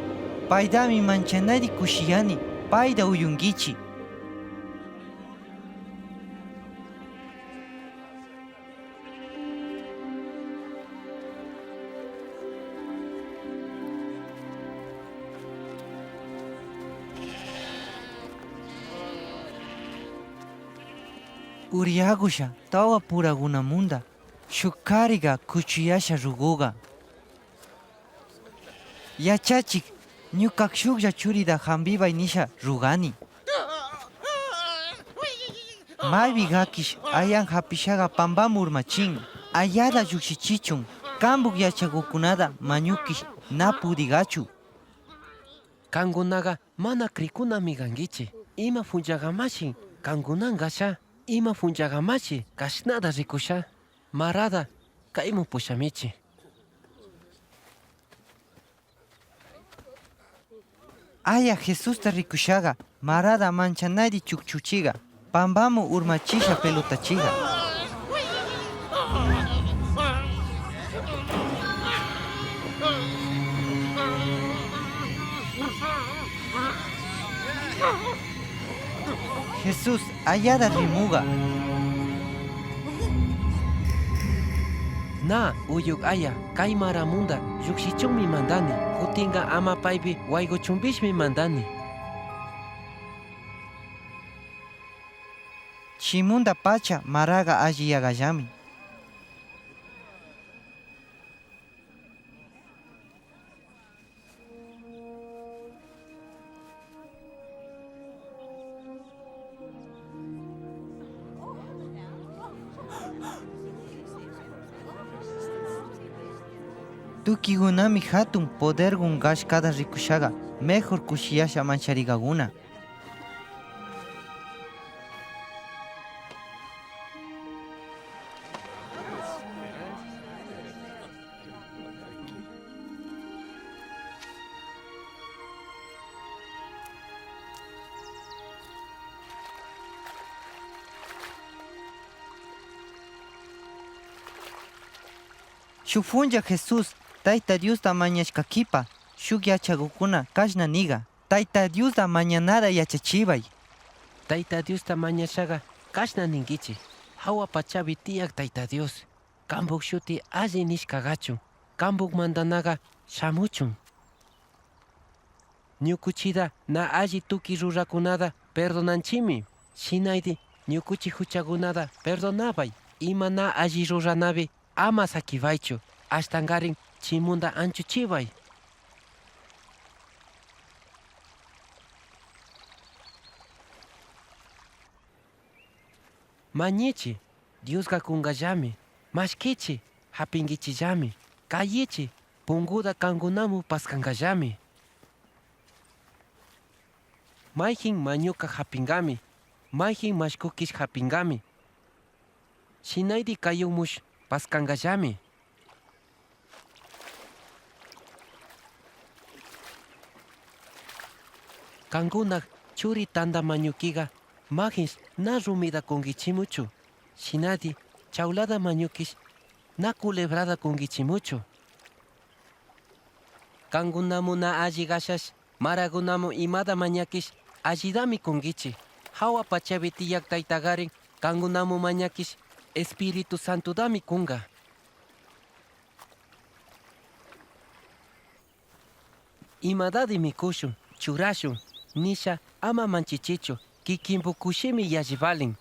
paytami manchanayri kushiyani, payta uyunkichi. Uriyakusha tawa purakunamunda, shuk kariqa kuchuyasha rukuqa. Yachachik, ñuka shuklla churita hampipay nisha rugani. Maypi kakish ayan hapishaqa pampam urmachin, ayata llukshichichun, kanpuk yachakuqkunata mañukish na puriqachu. Kankunaqa mana krikunami kankichi. Ima punchaqamashi kankunan kasha, ima punchaqamashi kashnata rikusha. Marata kayman pushamichi. Aya Jesusta rikushaqa, marata manchanayri chukchuchiqa, pampaman urmachisha pelotachiqa. Jesús ayata rimuqa. Na, uyuk aya, kay maramunda llukshichunmi mandani, kutinqa ama paypi waykuchunpishmi mandani. Chimunda pacha maraqa alliyaqallami. Tukikunami hatun poderkun kashkata rikushaqa, mejor kushiyasha manchariqakuna. Shuk punlla Jesús Tayta Diosta mañashkakipa, shuk yachakukuna kashna niqa. Tayta Diosta mañanata yachachiway. Tayta Diosta mañashaqa kashna ninkichi: Hawa pachapi tiyak Tayta Dios, kanpuk shuti alli nishka kachun, kanpuk mandanaqa shamuchun. Ñukuchita na alli tukuy rurakunata perdonanchimi. Shinaydi ñukuchi huchakunata perdonaway. Ima na alli ruranapi ama sakiwaychu, ashtankarin chimunta anchuchiway. Mañichi, Diosqa kunqallami. Maskichi, hapinkichillami. Kayichi, punkuta kankunamu paskanqallami. Mayhin mañuqa hapinqami, mayhin mashkukish hapinqami. Shinaydi kayunmush paskanqallami. Kankunaq churi tanta mañukiqa, mayhinsh na rumita kunkichimuchu, shinaydi chawlata mañukish na culebrata kunkichimuchu. Kankunamu na alli kashash, marakunamu imata mañakish, allitami kunkichi. Hawa pachapi tiyak Taytaqarin kankunamu mañakish, Espíritu Santotami kunqa. Imatadi mikushun, churashun nisha ama manchichichu, kikinpu kushimi yallivalin.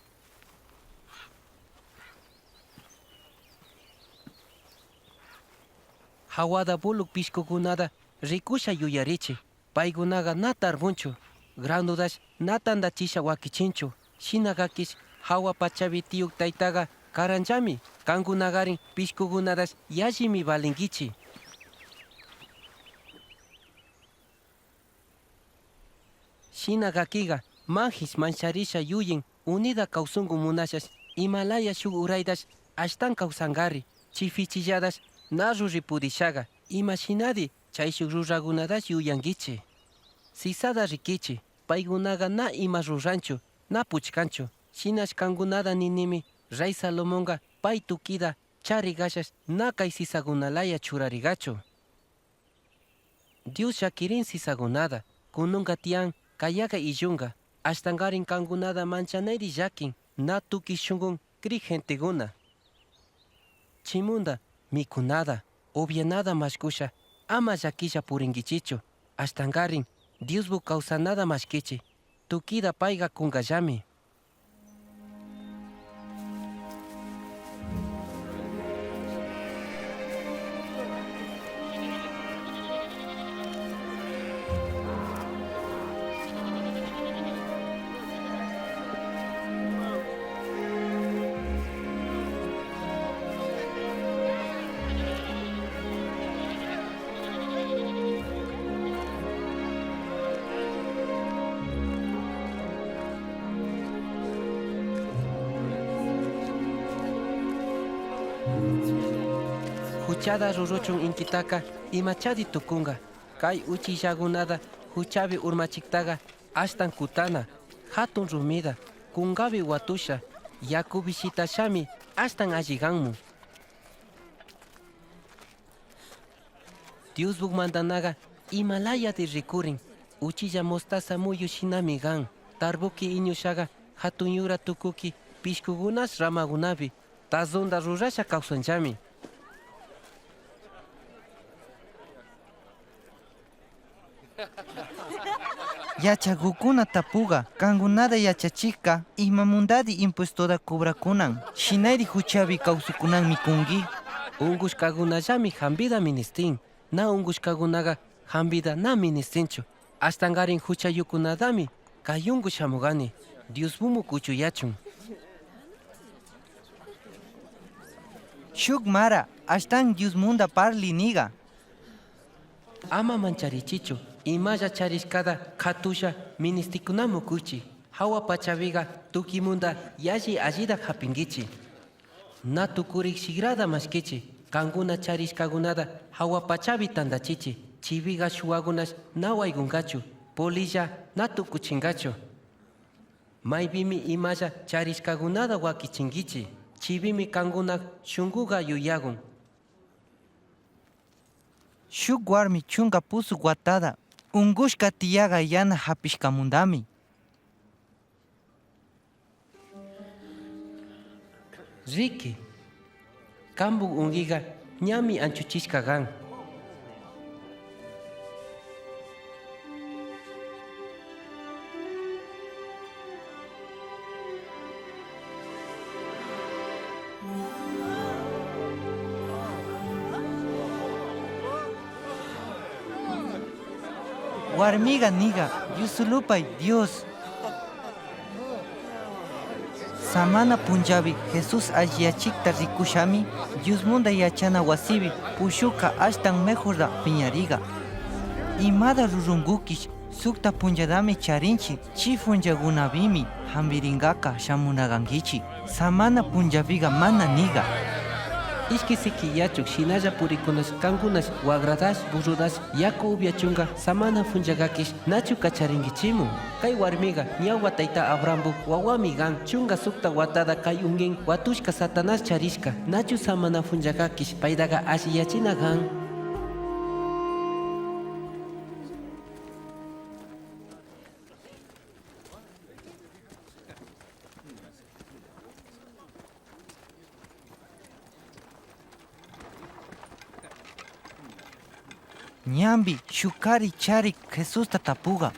Hawada buluk pishkukunata rikusha yuyarichi. Paykunaqa na tarpunchu, granotash na tantachisha wakichinchu. Shina kakish hawa pachapi tiyuk Taytaqa karanllami, kankunaqarin pishkukunatash yallimi valinkichi. Shina kakiqa, mayhinsh mancharisha yuyin, unida kawsunku munashash, imalaya shuk uraytash ashtan kawsanqari, chifichillatash na ruri pudishaqa, imashinadi chayshuk rurakunatash yuyankichi. Sisata rikichi, paykunaqa na ima ruranchu, na puchkanchu. Shinash kankunata ninimi, rey Salomonqa pay tukita chari kashash na kay sisakunalaya churariqachu. Dios llakirin sisakunata, kununqa tiyan, kayaqa illunqa, ashtanqarin kankunata manchanayri llakin, na tukuy shunqun kriq gentekuna. Chimunta, mikunata, upyanata mashkusha, ama llakisha purinkichichu, ashtanqarin Diosbu kawsanata mashkichi, tukita payqa kunqallami. Huchata ruruchun inkitaqa imachari tukunqa. Kay uchillakunata huchapi urmachiqtaqa ashtan kutana, hatun rumita, kunkapi watusha, yakupi shitashami ashtan alli kanmun. Diosbuk mandanaqa imalayati rikurin, uchilla mostaza muyu shinami kan. Tarpuki iñushaqa hatun yura tukuki pishkukunash ramakunapi tazonta rurasha kawsanllami. Yachakukuna tapuqa, kankunata yachachiqqa, imamundadi impuestota cobrakunan? Shinayri huchapi kawsakunan mikunki? Unkushkakunallami hampita ministin, na unkushkakunaqa hampita na ministinchu. Ashtanqarin huchayukunatami kayunku shamuqani, Diosbumu kuchuyachun. Shuk mara, ashtan Diosmunda parli niqa. Ama mancharichichu, imalla charishkata katusha ministikunamu kuychi. Hawa pachapiqa tukimunda yalli allita hapinkichi. Na tukuriq sigrata maskichi, kankuna charishkakunata hawa pachapi tantachichi. Chipiqa shuwakunash na waykunqachu, polilla na tukuchinqachu. Maypimi imalla charishkakunata wakichinkichi, chipimi kankunaq shunkuqa yuyakun. Shuk warmi chunka pusuq watada unkushka tiyaqa yana hapishkamundami. Riki, kanpuk unkiqa ñami anchuchishqa kan. Warmiqa niqa: Yusulupay Dios. Samana punchapi Jesús alliyachikta rikushami Diosmanta yachana wasipi pushuqa ashtan mejorta piñariqa. Imata rurunkukish, sukta punchallami charinchik, chi punchakunapimi hampirinkaqa shamunaqankichik. Samana punchapiqa mana niqa. Ishki siki yachuk shinalla purikunash kankunash wagradash, burrudash, yaku upyachunqa samana punchakakish nachu kacharinkichimu? Kay warmiqa ñawpa tayta Abrahampu wawami kan, chunka sukta watada kay unkin watushka Satanás charishka, nachu samana punchakakish paytaqa alliyachina kan? Ñanpi shuk kari charik Jesusta tapuqa: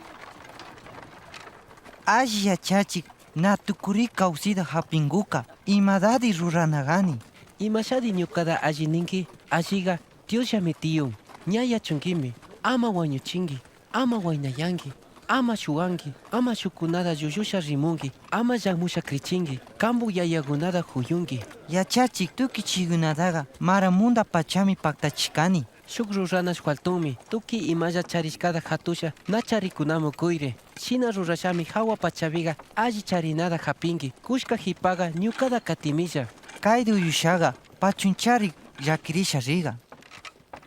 Alli yachachik, na tukuri kawsita hapinkuqa, imatari rurana kani? Imashadi ñukata alli ninki? Alliqa Diosllami tiyun. Ña yachunkimi, ama wañuchinki, ama waynayanki, ama shuwanki, ama shukkunata llullusha rimunki, ama llanmusha krichinki, kanpu yayakunata kuyunki. Yachachik, tukuy chaykunataqa maranmanta pachami paktachishkani. Shuk ruranash faltunmi, tukuy imalla charishkata hatusha, na charikunamu kuyri. Shina rurashami hawa pachapiqa alli charinata hapinki, kushka hipaqa ñukata katimilla. Kayta uyushaqa pachunchari llakirisha riqa.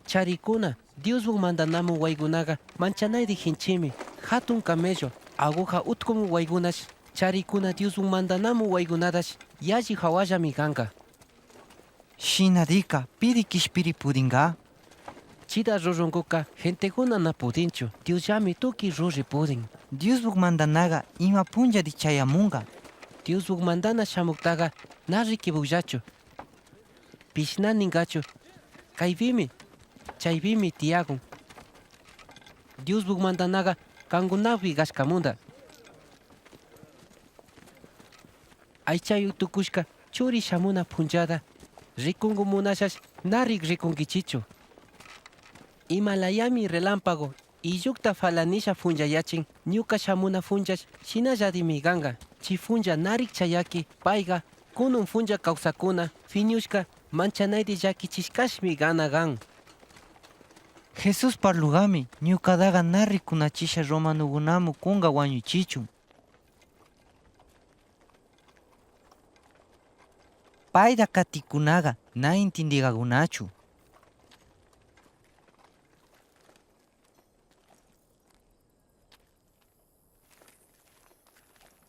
Charikuna, Dioswan mantanamun waykunaqa manchanaydi hinchimi, hatun camello, aguja utkumun waykunash. Charikuna, Dioswan mantanamun waykunatash yalli hawallami kanqa. Shinarika, piri kishpiri purinqa? Chita rurunkuqa gentekuna na purinchu, Diosllami tukuy ruri purin. Dioswan mantanaqa ima punchari chayamunqa? Dioswan mantana shamuktaqa na rikipukllachu. Pish na ninqachu: kaypimi, chaypimi tiyakun. Dioswan mantanaqa kankunapi kashkamunta. Aychayuq tukushka churi shamuna punchata rikunku munashash, na rik rikunkichichu. Imalayami relámpago illukta fala nisha punchayachin, ñuka shamuna punchash shinallatimi kanqa. Chi puncha na rik chayaki, payqa kunun puncha kawsakuna piñushka manchanaydi llakichishkashmi kana kan. Jesús parluqami ñuqataqa na rikunachisha romanokunaman kunka wañuchichun. Payta qatikunaqa na entiendeqakunachu.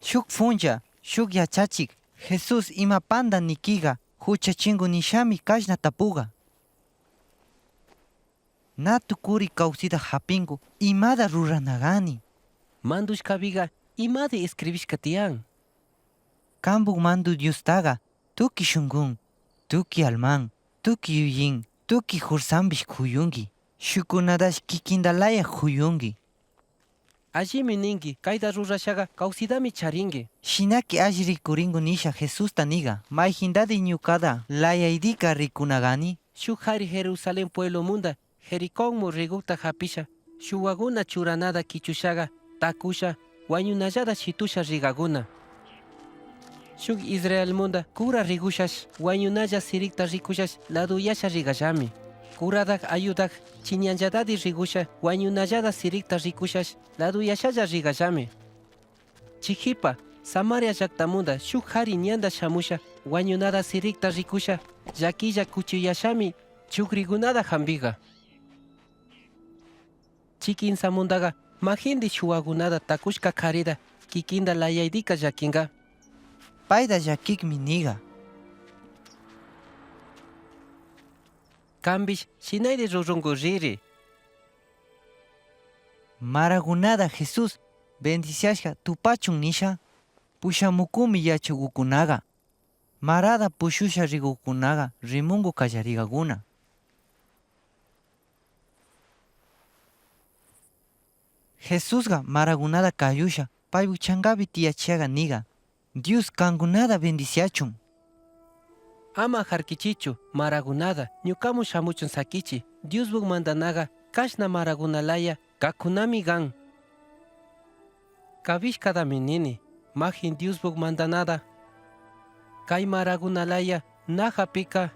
Shuk puncha, shuk yachachik, Jesús imapanta nikiqa huchachinku nishami kashna tapuqa. Na tukuri kawsita hapinku, imata rurana kani? Mandushkapiqa imata escribishka tiyan? Kanpuk Mandu Diostaqa tukuy shunqun, tukuy alman, tukuy yuyin, tukuy hursanpish kuyunki. Shukkunatash kikinta laya kuyunki. Allimi ninki, kayta rurashaqa kawsitami charinki. Shinaki alli rikurinku nisha Jesusta niqa, mayqintari ñuqata layaydiqa rikuna kani? Shuk qari Jerusalén pueblomunda Jericónmu rikuqta hapisha, shuwakuna churanata kichushaqa, takusha, wañunallata shitusha riqakuna. Shuk Israelmunda kura rikushash, wañunalla sirikta rikushash laduyasha riqallami. Kurataq ayutaq chiñallatadi rikusha, wañunallata sirikta rikushash laduyashalla riqallami. Chihipa, Samaria llaqtamunda shuk qari ñanda shamusha, wañunata sirikta rikusha, llakilla kuchuyashami chukrikunata hampiqa. Chi kinsamundaqa mahinti shuwakunata takushka qharita kikinta layaydiqa llakinqa. Payta llakikmi niqa. Kanpish shinayri rurunku riri. Marakunata Jesús bendiciashka tupachun nisha pushamukumi yachakukunaqa. Marada pushusha rikukunaqa rimunku kallarikakuna. Jesusqa marakunata kayusha paypuk chankapi tiyachishaqa niqa: Dios qankunata bendiciachun. Ama harkichichu marakunata, ñukaman shamuchun sakichi. Dioswan mandanaqa kashna marakuna laya kakunami kan. Kawishkatami nini, makin Dioswan mandanata kay marakuna laya na hapika,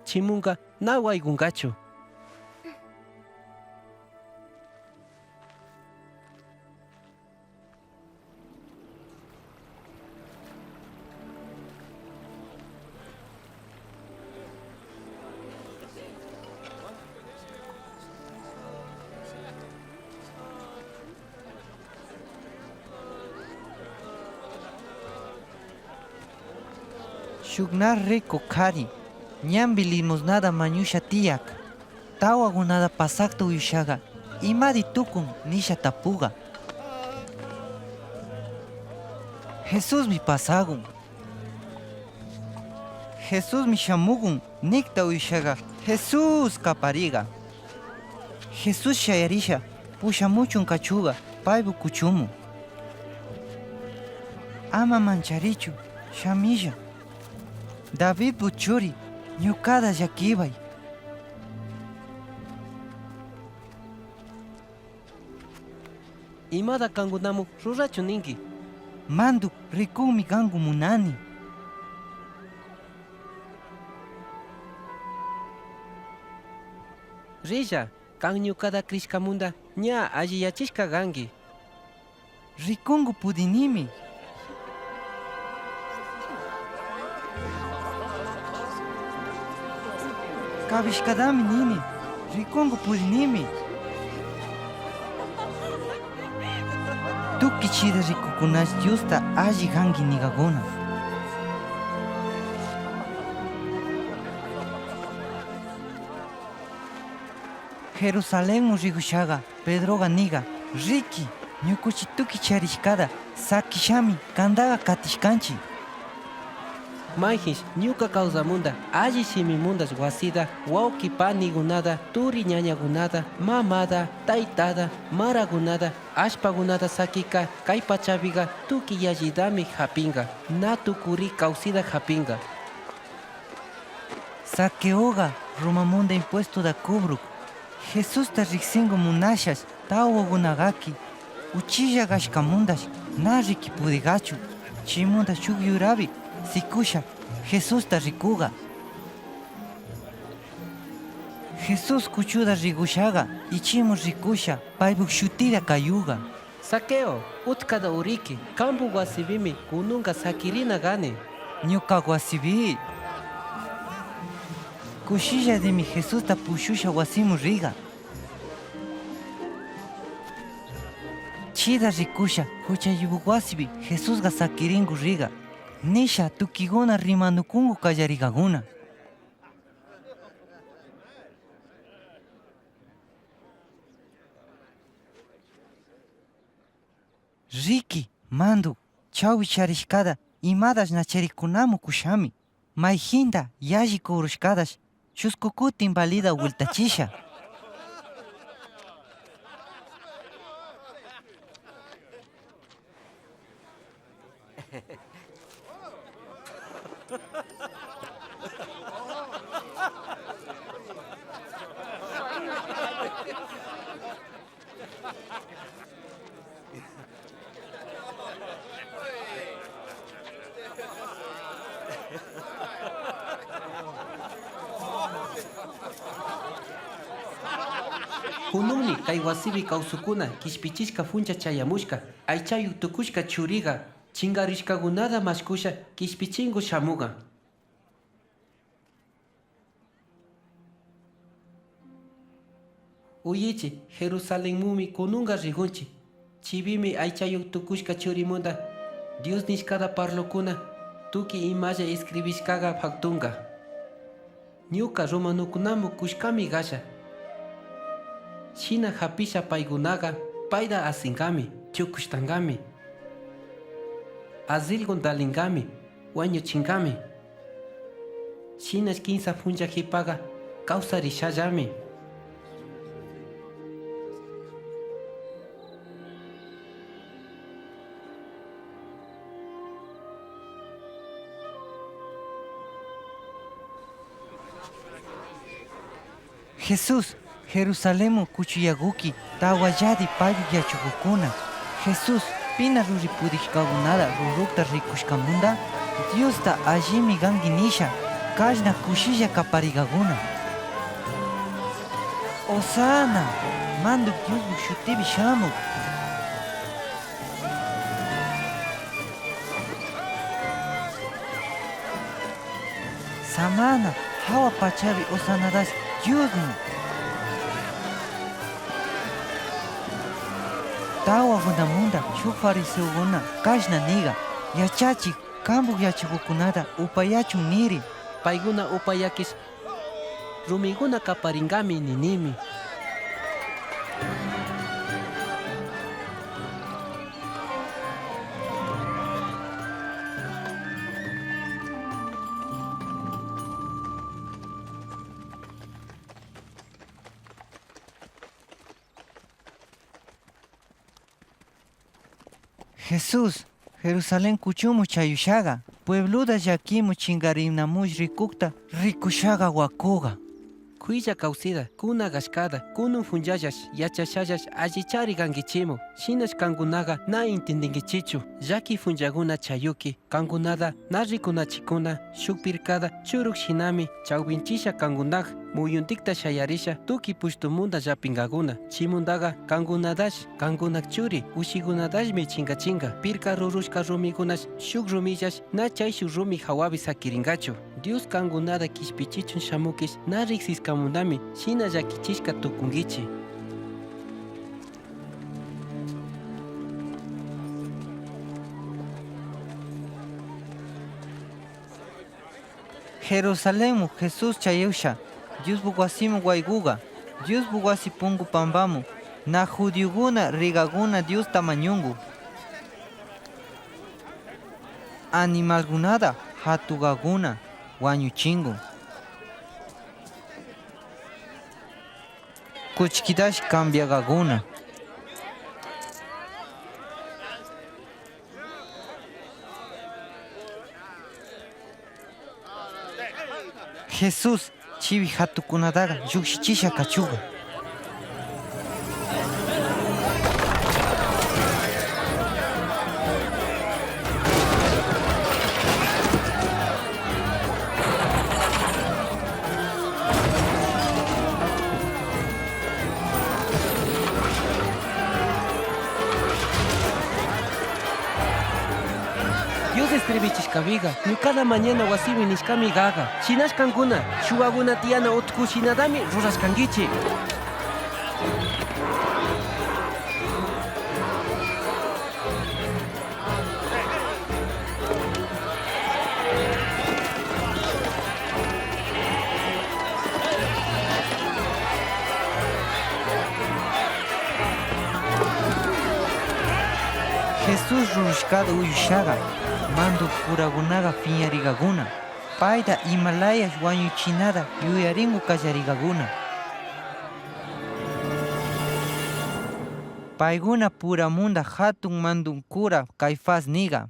chimunqa na waykunqachu. Shukna riku kari, ñanpi limosnata mañusha tiyak, tawakunata pasakta uyushaqa, imari tukun nisha tapuqa. Jesusmi pasakun. Jesusmi shamukun nikta uyushaqa, Jesus kapariqa. Jesus shayarisha pushamuchun kachuqa paypuk kuchumun. Ama mancharichu, shamilla. Davidpuk churi, ñuqata llakipay. Imata qankunaman rurachun ninki? Manduk, rikunmi qanku munani. Rilla, qan ñuqata krishkamunda ña alliyachishka kanki. Rikunku pudinimi. Kawishkatami nini, rikunku pudinimi. Tukuy chida rikukunash Diosta alli kanki nikakuna. Jerusalenman rikushaqa Pedroqa niqa: Riki, ñukuchi tukuy charishkata sakishami kantaqa katishkanchi. Mayqinsh ñuka kawsamunda alli shimimundash wasita, wawqi panikunata, turi ñañakunata, mamata, taytata, marakunata, allpakunata sakika, kay pachapiqa tukuy yallitami hapinqa, na tukuri kawsita hapinqa. Zaqueoqa Romamunda impuestota cobruk. Jesusta riksinku munashash tawakunaqaki uchilla kashkamundash na riki pudiqachu. Chaymunda shuk yurapi sikusha Jesusta rikuqa. Jesus kuchuta rikushaqa ichimu rikusha paypuk shutita kayuqa. Zaqueo, utkata uriki, kanpuk wasipimi kununqa sakirina kani. Ñuka wasipi. Kushillarinmi Jesusta pushusha wasiman riqa. Chida rikusha huchayuq wasipi Jesusqa sakirinku riqa, nisha tukikuna rimanukunku kallariqakuna. Riki, manduk, chawpi charishkata imatash nacharikunamu kushami. Mayhinta yalli kubrushkatash chusku kutin valida wiltachisha. Kunanmi kay wasipi kawsukkuna kishpichishka puncha chayamushka, aychayuq tukushka churiqa chinkarishkakunata mashkusha kishpichinku shamuqa. Uyichi, Jerusalenmanmi kunanqa rikunchi. Chaypimi aychayuq tukushka churimunda Dios nishkata parlukuna tukuy imalla escribishkaqa paktunqa. Ñuka romanukunaman kushkami kasha. Shina hapisha paykunaqa payta asinqami, tukushtanqami, azilgun talinqami. Wañuchinkami. Shinash kinsa puncha hipaqa kawsarishallami. Jesús, Jerusalenman kuchuyakuki, tawallari payku yachakukuna. Jesús, pina ruri pudishkakunata rurukta rikushkamunda, Diosta allimi kanki nisha, kashna kushilla kaparikakuna. Osana, manduk Diosku shutipi shamuk. Samana, hawa pachapi Osanadas Diosmi. Tawakunamunda shuk fariseokuna kashna niga, Yachachik, kanpuk yachakukunata upayachun niri. Paykuna upayakish rumikuna kaparingami ninimi. Jesús, Jerusalén kuchumu chayushaga, puebluda llakimu chingarinamush rikukta rikushaga wakuga. Kuylla kawsida, kuna gashkada, kunun funjallash, yachashallash, allichari gankichimu. Shinash kankunaga na intindinkichichu, llaki funjaguna chayuki. Kankunada na rikunachikuna, shuk pirkada churuk shinami chawpinchisha kankunag muyuntikta shayarisha tuki pushtumunda llapingakuna. Chimundaga kankunadash, kankunag churi ushikunadashmi chingachinga. Pirka rurushka rumikunash shuk rumillash na chay shuk rumi hawapi sakiringachu. Dios kankunada kishpichichun shamukish na riksiskamunami shina llakichishka tukunkichi. Jerusalenmu Jesús chayusha, Diosbu wasimu waykuga, Diosbu wasi punku pampamu, na judiokuna rigakuna Diosta mañungu. Animalkunada hatugakuna wañuchingu. Kuchkidash cambiagakuna. Jesús chiwi hatukunadaga llukshichisha kachuga. Dios escribichishkapiga, ñukada mañana wasipi nishkami gaga. Shinash kankuna, shugakuna tiyana utku shinadami rurashkankichi. Jesús rurashkada uyushaga, manduk kurakunaga piñarigakuna, payda imalayash wañuchinada yuyarinku kallarigakuna. Paykuna puramunda hatun manduk kura Caifás niga,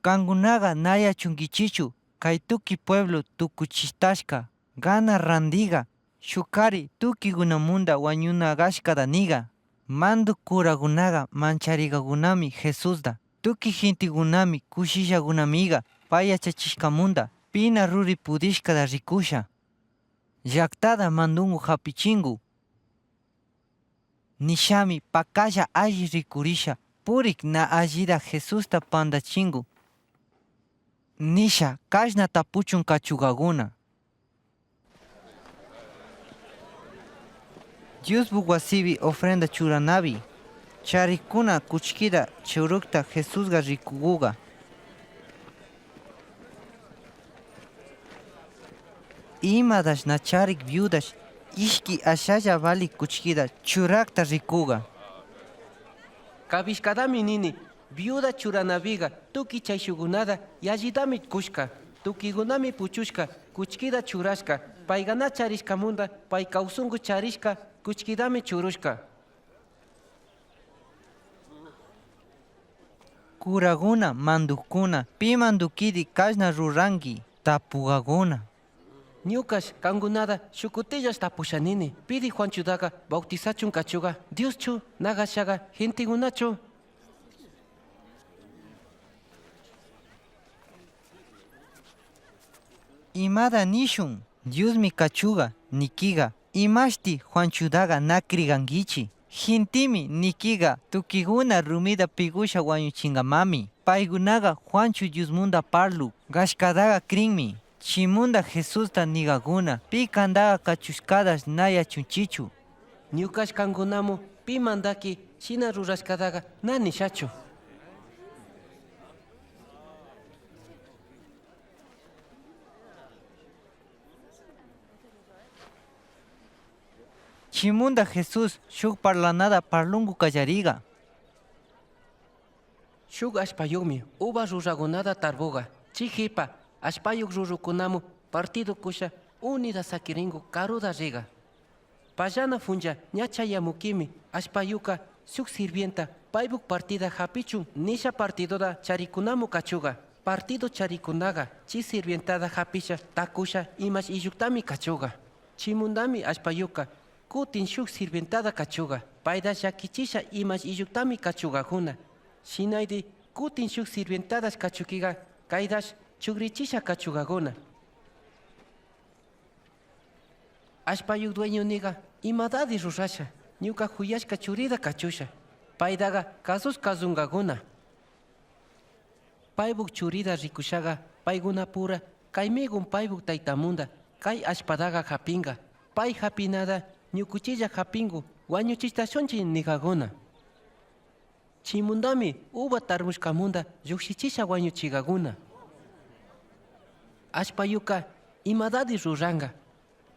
Kankunaga na yachunkichichu kay tukuy pueblo tukuchitashka, gana randiga, shukari tukuy gunamunda wañunagashkada niga. Manduk kuragunaga mancharigagunami Jesusda, tukuy gentegunami kushillagunamiga pay yachachishkamunda pina ruri pudishkada rikusha. Llaktada mandungu hapichingu. Nishami pakalla alli rikurisha purik na allida Jesusta pandachingu. Nisha kashna tapuchun kachugaguna. Diosbu wasibi ofrenda churanabi, charikuna kuchkida churukta Jesusga rikuguga. Imadash na charik viudash ishki ashalla valik kuchkida churakta rikuga. Kabishkadami nini, Viuda churanabiga tuki chayshugunada yallidami kushka. Tukigunami puchushka, kuchkida churashka. Payga na charishkamunda, pay kawsungu charishka, kuchkidami churushka. Kuraguna, mandukkuna, pi mandukidi kashna ruranki? Tapugaguna. Ñukash kangunada shukutillash tapushanini, pidi Juanchudaga bautizachun kachuga, Dioschu, nagashaga gentigunachu? Imada nishun? Diosmi kachuga nikiga, imashti Juanchudaga na krigankichi? Gentimi nikiga tukiguna rumida pigusha wañuchingamami. Paygunaga Juanchu Diosmunda parlu gashkadaga krinmi. Chimunda Jesusta nigaguna, pi kandaga kachushkadash na yachunchichu. Ñukash kangunamu pi mandaki shina rurashkadaga na nishachu. Chimunda Jesús shuk parlanada parlungu kallariga. Shuk ashpayukmi uva ruragunada tarbuga, chi hipa ashpayuk rurukunamu partido kusha unida sakiringu karuda riga. Pallana funlla ña chayamukimi, ashpayuka shuk sirvienta paybuk partida hapichun nisha partidoda charikunamu kachuga. Partido charikunaga chi sirvientada hapisha takusha imash illuktami kachuga. Chimundami ashpayuka kutin shuk sirvientada kachuga, paydash llakichisha imash illuktami kachugaguna. Shinaydi kutin shuk sirvientadash kachukiga, kaydash chukrichisha kachugaguna. Ashpayuk dueñoniga, imadadi rurasha, ñuka juyashka churida kachusha. Paydaga kasus kasungaguna. Paybuk churida rikushaga, paygunapura kaymigun paybuk taytamunda kay ashpadaga hapinga. Pay hapinada ñukuchilla hapingu, wañuchistashunchi nigaguna. Chimundami uva tarmushkamunda llukshichisha wañuchigaguna. Ashpayuka imadadi ruranga.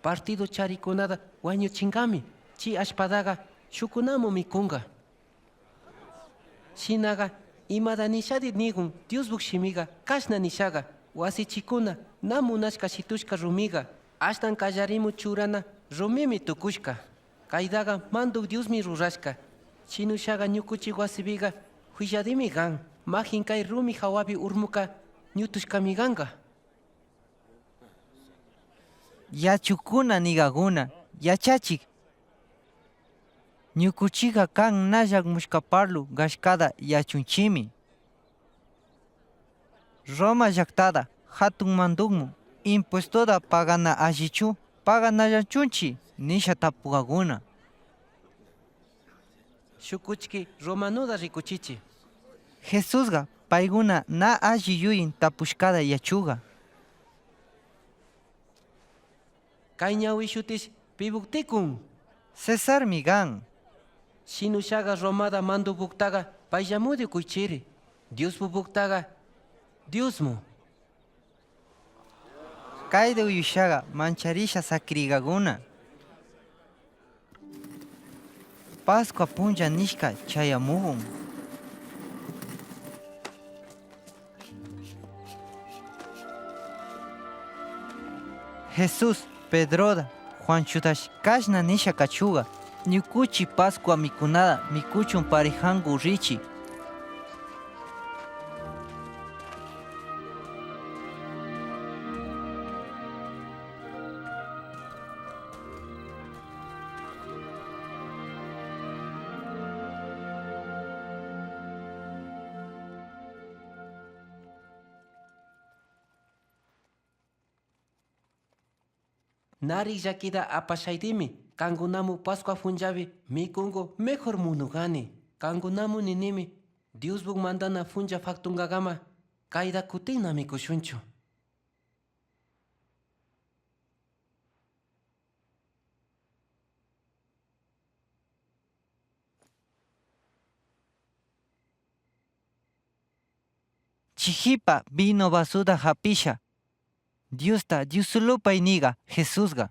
Partido charikunada wañuchingami, chi ashpadaga shukunamu mikunga. Shinaga, imada nishadi nigun Diosbuk shimiga, kashna nishaga, wasichikuna na munashka shitushka rumiga, ashtan kallarimu churana rumimi tukushka. Kaydaga manduk Diosmi rurashka. Shinushaga ñukuchi wasibiga huilladimi gan, mahin kay rumi hawabi urmuka ñutushkami ganga. Yachukuna nigaguna, yachachik, ñukuchiga kan na llakmushka parlu gashkada yachunchimi. Roma llaktada hatun mandukmu impuestoda pagana allichu, paganallachunchi nisha tapugaguna. Shukuchki romanoda rikuchichi. Jesusga payguna na alli yuyin tapushkada yachuga. Kay ñawi shutish pibuk tikun? Cesarmi gan. Shinushaga romada mandubuktaga payllamudi kuychiri. Diosbubuktaga Diosmu. Kayda uyushaga mancharisha sakirigaguna. Pascua punlla nishka chayamugun. Jesús Pedroda, Juanchutash kashna nisha kachuga, ñukuchi Pascua mikunada mikuchun parijangu richi. Nari llakida apashaydimi, kangunamu Pascua funllabi mikungu mejor munugani. Kangunamu ninimi, Diosbuk mandana funlla faktungagama kayda kutinna mikushunchu. Chihipa vino vasoda hapisha, Diosta Dios solo payniga Jesusga.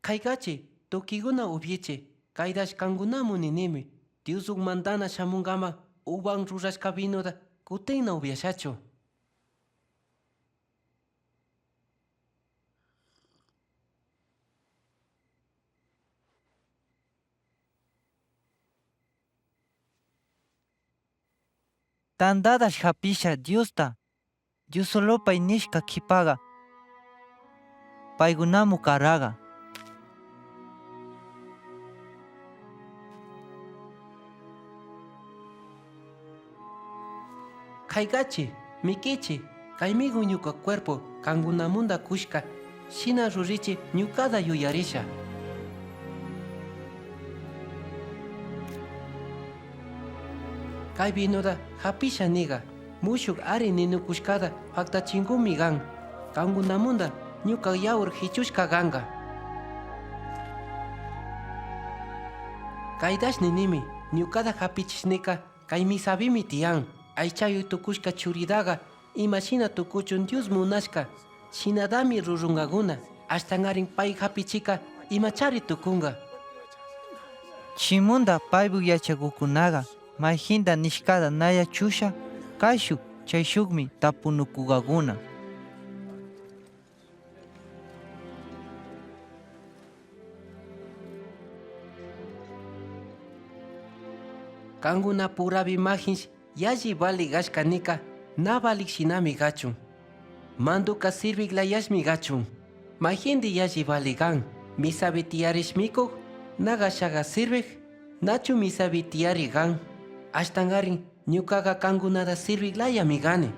Kaykachi, Tukikuna upyichi, kaytash kankunamu ninimi, Dioswan mandana shamunkama uvan rurashka vinoda kutinna upyashachu. Tantadash hapisha Diosta, Diosolopay nishka khipaga, paykunamu karaga. Khaykachi, mikichi, kaymigu ñuka cuerpo kankunamunda kushka, shina rurichi ñukada yuyarisha. Kay vinoda hapisha niga, mushuk ari ninukushkada paktachinkumi kan, kankunamunda ñuka yawar hichushka kanka. Kaytash ninimi, ñukada hapichishnika kay misavimi tiyan, aychayuk tukushka churidaga, imashina tukuchun Dios munashka, shinadami rurunkakuna, ashtankarin pay hapichika imachari tukunka. Chimunda paybu yachakukunaga, mayhinda nishkada nayachusha kayshuk chayshukmi tapunukukakuna. Kankuna purabi mahinsh yalli valik kashka nika, na valik shinami kachun. Manduka sirvik layashmi kachun. Mayhindi yalli valik kan, misabi tiyarish mikuk, na kashaga sirvik, nachu misabi tiyari kan. Ashtankarin ñukaga kankunada sirvik layami kani.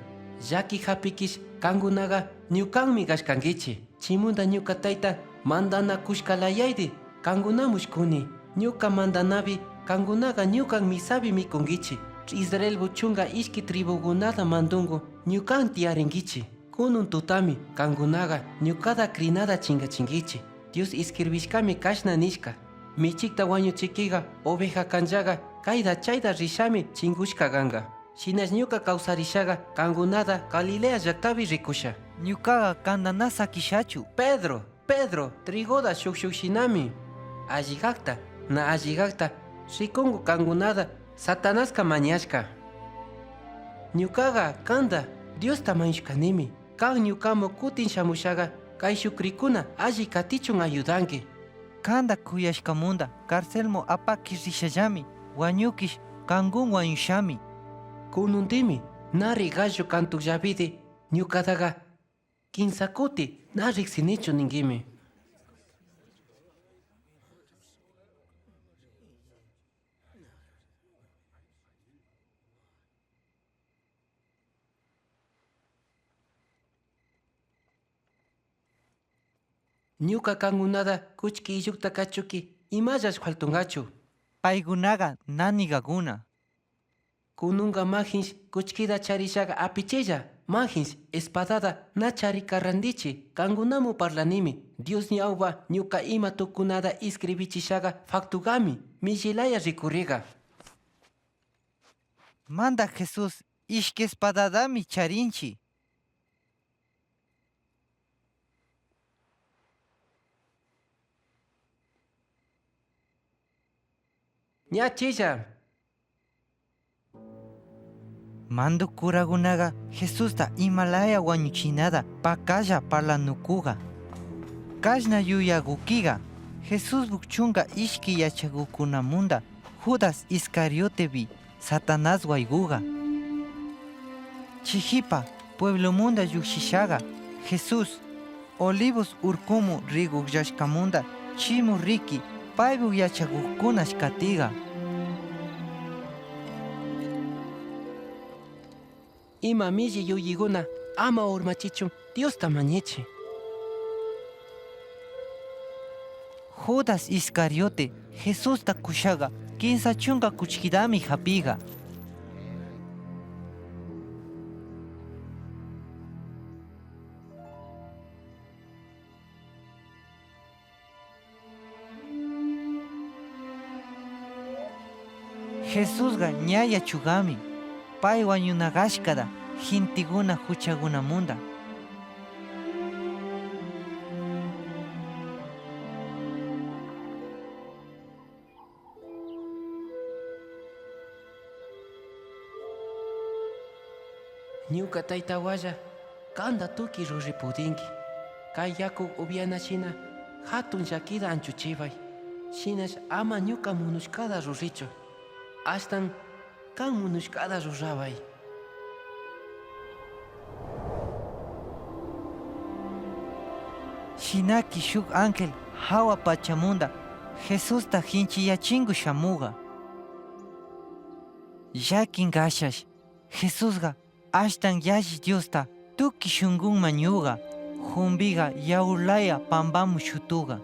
Llaki hapikish kankunaga ñukanmi kashkankichi. Chimunda ñuka tayta mandana kushka layaydi kankunamush kuni. Ñuka mandanabi kankunaga ñukan misabi mikunkichi. Israelbu chunka ishki tribukunada mandunku ñukan tiyarinkichi. Kunun tutami kankunaga ñukada krinada chinkachinkichi. Dios escribishkami kashna nishka: Michikta wañuchikiga oveja kanllaga kayda chayda rishami chinkushka kanka. Shinash ñuka kawsarishaga kankunada Galilea llaktabi rikusha. Ñukaga kanda na sakishachu. Pedro, Pedro, trigoda shukshuk shinami. Alli kakta, na alli kakta rikunku kankunada Satanaska mañashka. Ñukaga kanda Diosta mañushkanimi. Kan ñukamu kutin shamushaga kayshuk rikuna alli katichun ayudanki. Kanda kuyashkamunda carcelmu apaki rishallami, wañukish kankun wañushami. Kunundimi nari gallo kantukllavidi ñukadaga kinsa kuti na riksinichu ninkimi. Ñuka kankunada kuchki illukta kachuki imallash faltunkachu. Paykunaga nanigakuna. Kununka mahinsh kuchkida charishaga apichilla, mahinsh espadada na charika randichi, kankunamu parlanimi, Dios ñawpa ñuka ima tukunada escribichishaga faktugami, millilaya rikuriga. Manda Jesús ishki espadadami charinchi. Ña chilla. Mandu kurakunaga Jesusta imalaya wañuchinada pakalla parlanukuga. Kashna yuyakukiga, Jesusbu chunka ishki yachakukunamunda Judas Iscariotebi Satanás waykuga. Chihipa pueblomunda llukshishaga, Jesús Olivos urkumu rikukllashkamunda chimu riki paybu yachakukunash katiga. Ima milli yuyikuna ama urmachichun Diosta mañichi. Judas Iscariote Jesusta kushaga kinsa chunka kuchkidami hapiga. Jesusga ña yachugami pay wañunagashkada gentekuna huchakunamunda. Ñuka taytawalla, kanta tukuy ruri pudinki. Kay yaku upyana shina hatun llakita anchuchiway. Shinash ama ñuka munushkata rurichu. Ashtan kan munushkata ruraway. Shinaki shuk ángel hawa pachamunda Jesusta hinchiyachinku shamuga. Llakin kashash, Jesusga ashtan yalli Diosta tukuy shunkunman ñuga, humbiga yawlaya pampamu shutuga.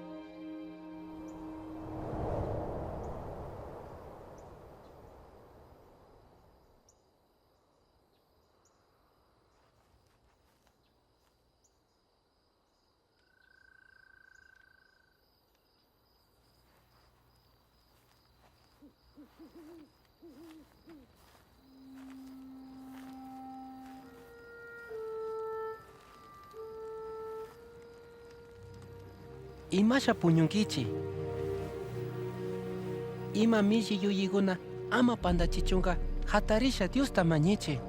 Imasha puñunkichi? Ima millay yuyikuna ama pantachichunka, hatarisha Diosta mañichi.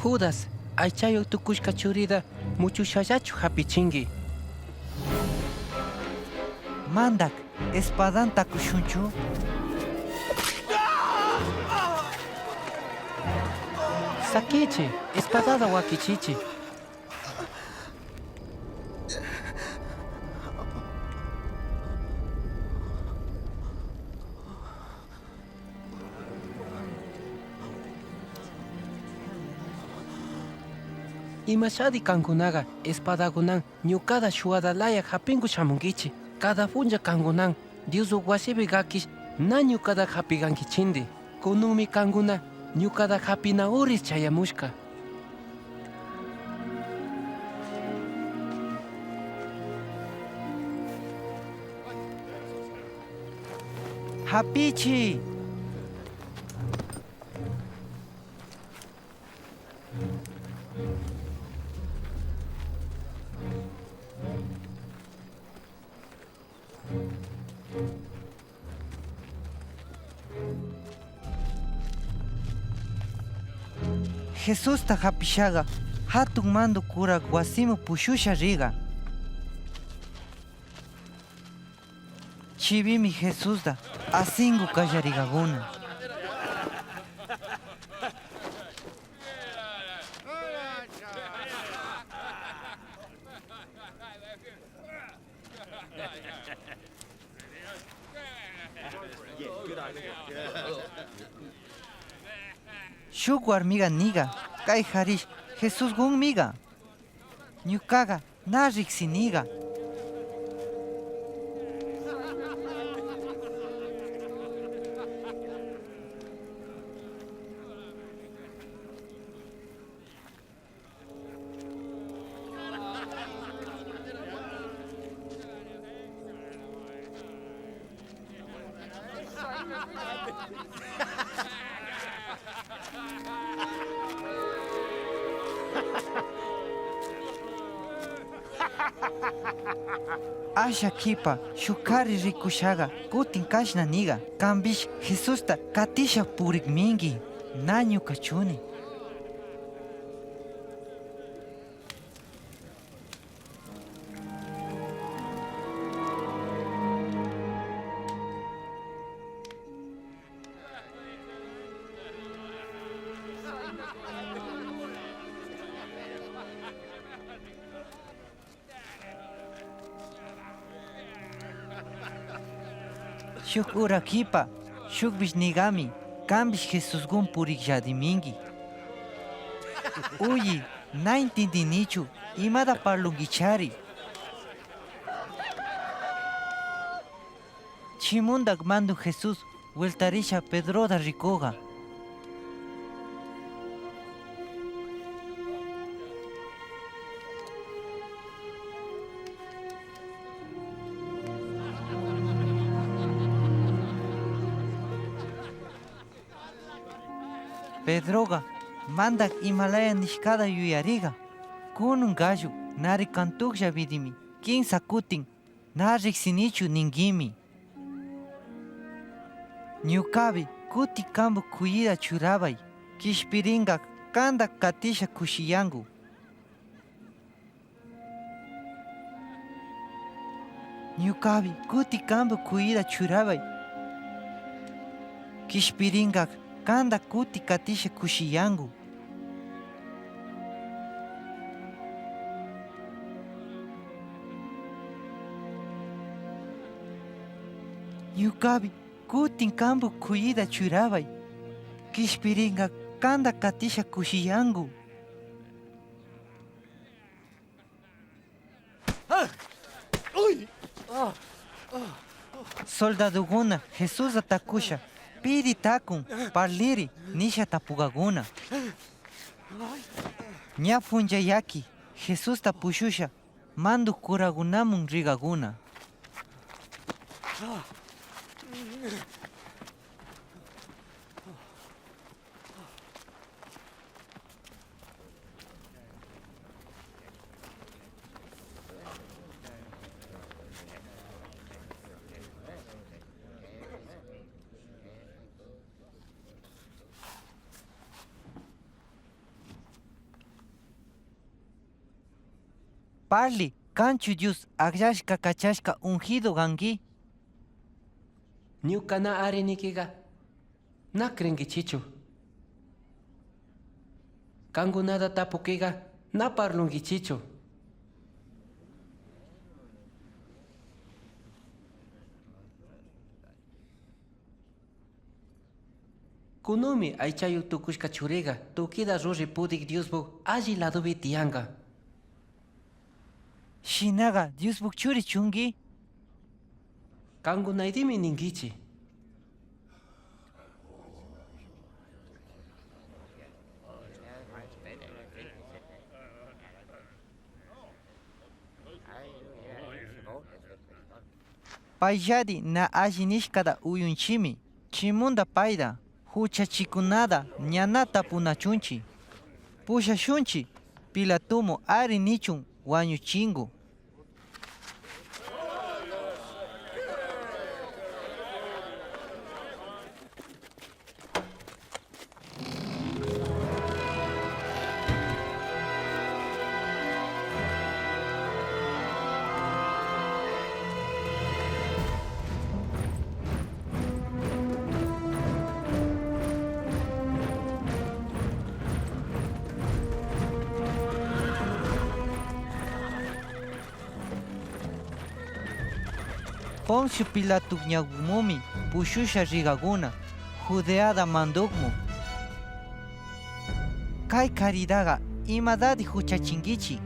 Judas, aychayuq tukushka churita muchushallachu hapichinki? Mandak, espadanta takushunchu? Sakichi, espadata wakichichi. Imashadi kankunaqa espadakunan ñuqata shuwadalaya hapinku shamunkichi. Kada puncha kankunan Dios wasipi kakish na ñuqata hapikankichindi. Kununmi kankuna ñuqata hapina uris chayamushka. Hapichi. Jesusta hapishaqa hatun mandu kurak wasiman pushusha riqa. Chiwimi Jesusta asinku kallariqakuna. Shuk warmiqa niqa, kay qharish Jesuskunmiqa. Ñuqaqa na riqsiniqa. Asha qhipa shuk qhari rikushaqa kutin kashna niqa, qanpish Jesusta qatishaq purikminki, na ñuqachuni. Shuk ura qhipa, shukpish niqami, qanpish Jesuskun puriklladinminki. Uyi, na intindinichu, imata parlunkichari? Chimundak mandu Jesús vueltarisha Pedroda rikuqa. Pedroqa mandak imalaya nishkata yuyariqa, kunun gallo nari kantuklla vidimi kinsa kutin na riksinichu ninkimi. Ñukapi kuti kanpu kuyita churapay, kishpirinka kanta katisha kushiyanku. Ñukapi kuti kanpu kuyita churapay, kishpirinka kanta kuti katisha kushiyanku. Ñukapi kutin kanpu kuyita churapay, kishpirinka kanta katisha kushiyanku. Soldadokuna Jesusta takusha, "Piri takun, parliri?" nisha tapukakuna. Ña punchayaki Jesusta pushusha, mandu kurakunamun rikakuna. Parli, ¿kanchu Dios akllashka kachashka ungido kanki? Ñuka na ari nikiqa, na krinkichichu. Kankunata tapukiqa, na parlunkichichu. Kunumi aychayuq tukushka churiqa, tukita ruri pudik Diosbu alli ladopi tiyanqa. Shinaqa Diosbu churi chunki? Kankunaydimi ninkichi. Payllari na alli nishkata uyunchimi. Chimunda payta, huchachikunata ña na tapunachunchi. Pushashunchi, Pilatomu ari nichun wañuchinku. Poncio Pilatokñakumumi pushusha rikakuna, Judeata mandokmu. Kay karidaqa, ¿imatari huchachinkichi?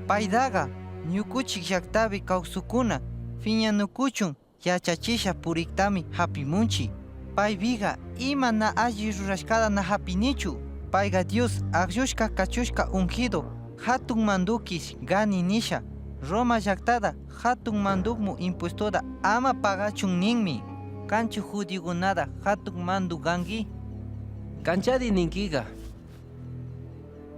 Paytaqa, ñukuchik llaktapi kawsukkuna piñanukuchun yachachisha puriktami hapimunchi. Paypiqa ima na alli rurashkata na hapinichu. Payqa Dios akllushka kachushka ungido, hatun mandukish kani nisha, Roma llaktata hatun mandukmu impuestota ama pagachun ninmi. ¿Kanchu judiokunata hatun mandu kanki? Kanchari ninkiqa.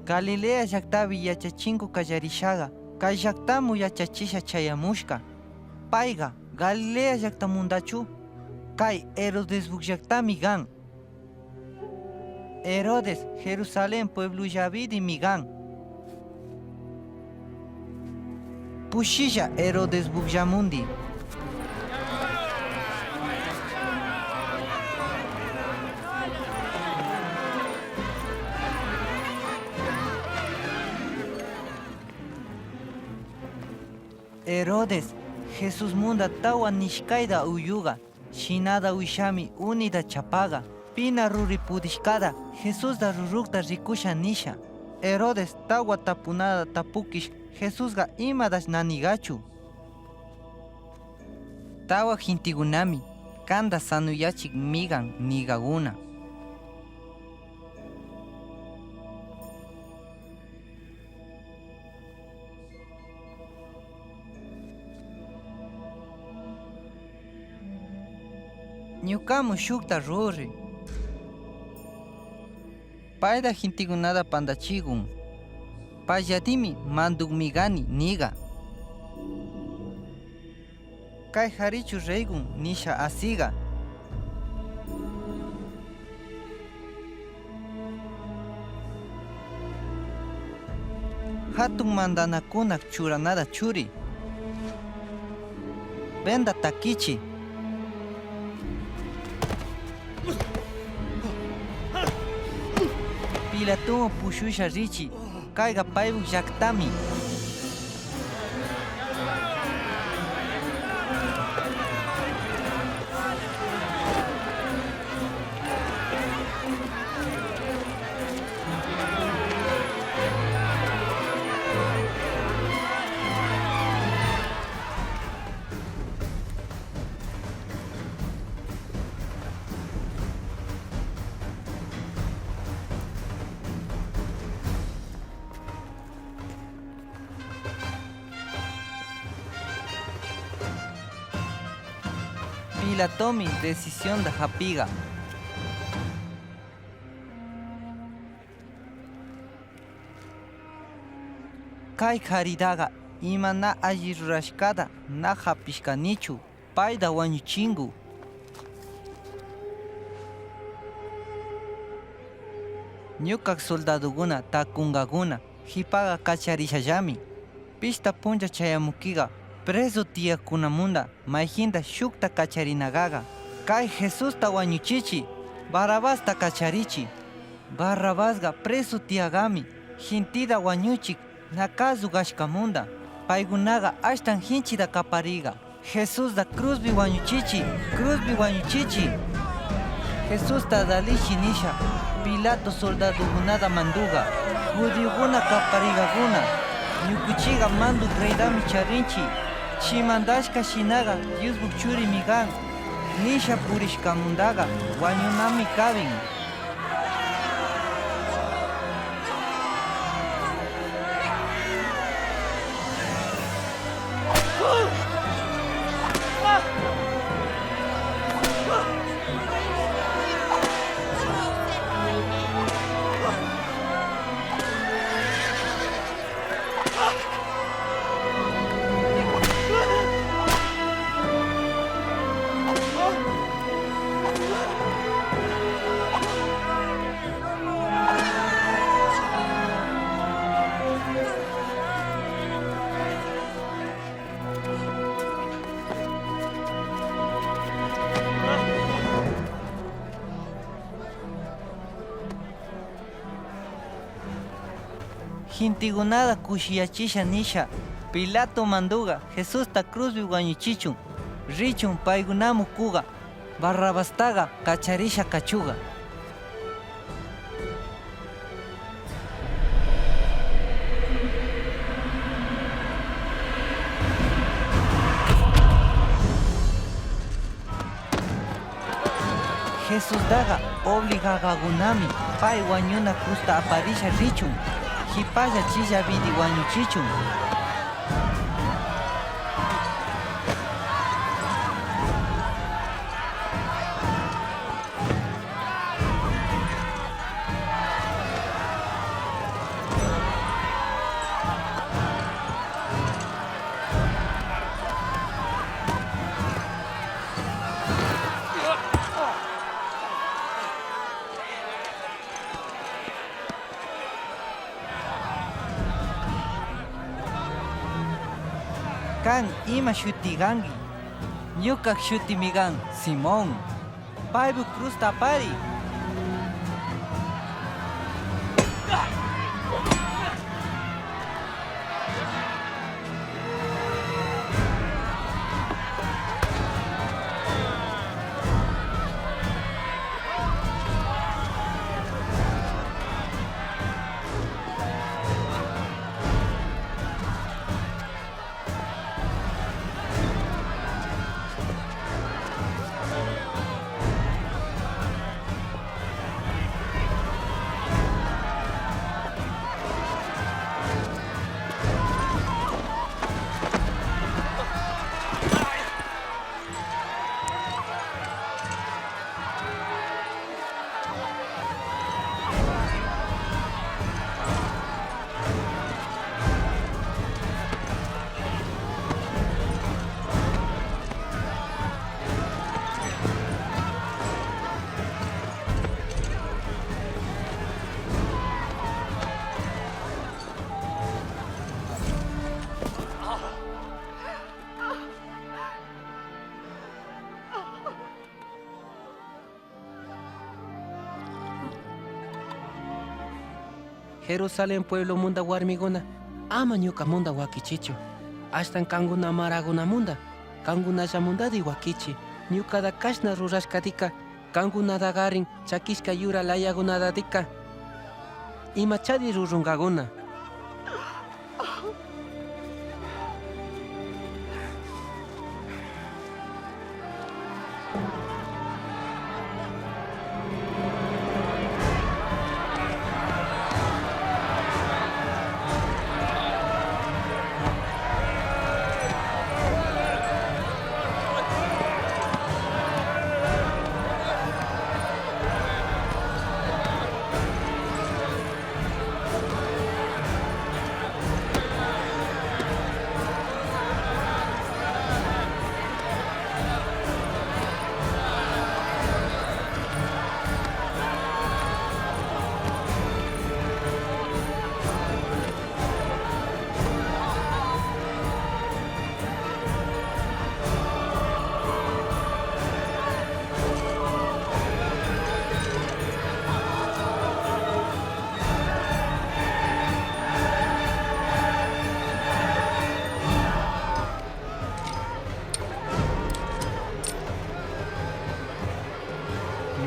Galilea llaktapi yachachinku kallarishaqa, kay llaktamu yachachisha chayamushka. Payqa, ¿Galilea llaktamundachu? Kay Herodesbuk llaktami kan. Herodes, Jerusalén pueblollapirinmi kan. Pushilla Herodesbukllamundi. Herodes, Jesusmunda tawa nishkayta uyuqa, shinata uyshami unita chapaqa, pina ruri pudishkata Jesusta rurukta rikusha nisha. Herodes tawa tapunata tapukish, Jesusqa imatash na niqachu. Tawa gentekunami kanta sanuyachik mikan niqakuna. Ñukamu shukta ruri. Payda gentekunada pandachigun. Payllatimi manduqmi kani niqa. Kay qarichu reygun nisha asiqa. Hatun mandanakunak churanata churi. Venda takichi. Pilatoman pushusha richi. Kayqa paypuk llaktami. Pilatomi decisionta hapirqa. Kay qaridaqa ima na alli rurashkata na hapishkanichu, payta wañuchinku. Ñuka soldadokuna takunkakuna, qipaqa kacharishallami. Pishta puncha chayamukkiqa, preso tiyakkunamunta mayqinta shukta kacharinakaqa, kay Jesusta wañuchichi, Barrabasta kacharichi. Barrabasqa preso tiyakami, genteta wañuchik, nakasu kashkamunta. Paykunaqa ashtan qinchita kapariyqa. Jesusta cruzpi wañuchichi, cruzpi wañuchichi. Jesusta dalichi nisha Pilato soldadokunata manduqa, judiokuna kapariykakuna, ñukuchiqa manduq reytami charinchi, chi mandashka shinaqa Diosbuq churimi kan, nisha purishkamuntaqa wañunami kabin. Gentekunata kushiyachisha nisha Pilato manduqa Jesusta cruzpi wañuchichun, richun paykunaman kuqa Barrabastaqa kacharisha kachuqa. Jesustaqa obligaqakunami pay wañuna cruzta aparisha richun, qhipalla chillapiri wañuchichun. Kan ima shuti kanki? Ñuka shutimi kan Simón. Paypuk cruzta apari. Jerusalén pueblomunda warmikuna, ama ñukamunda wakichichu. Ashtan kankuna marakunamunda, kankunallamundari wakichi. Ñukata kashna rurashkatika, kankunatakarin chakishka yura layakunatatika, imachari rurunkakuna.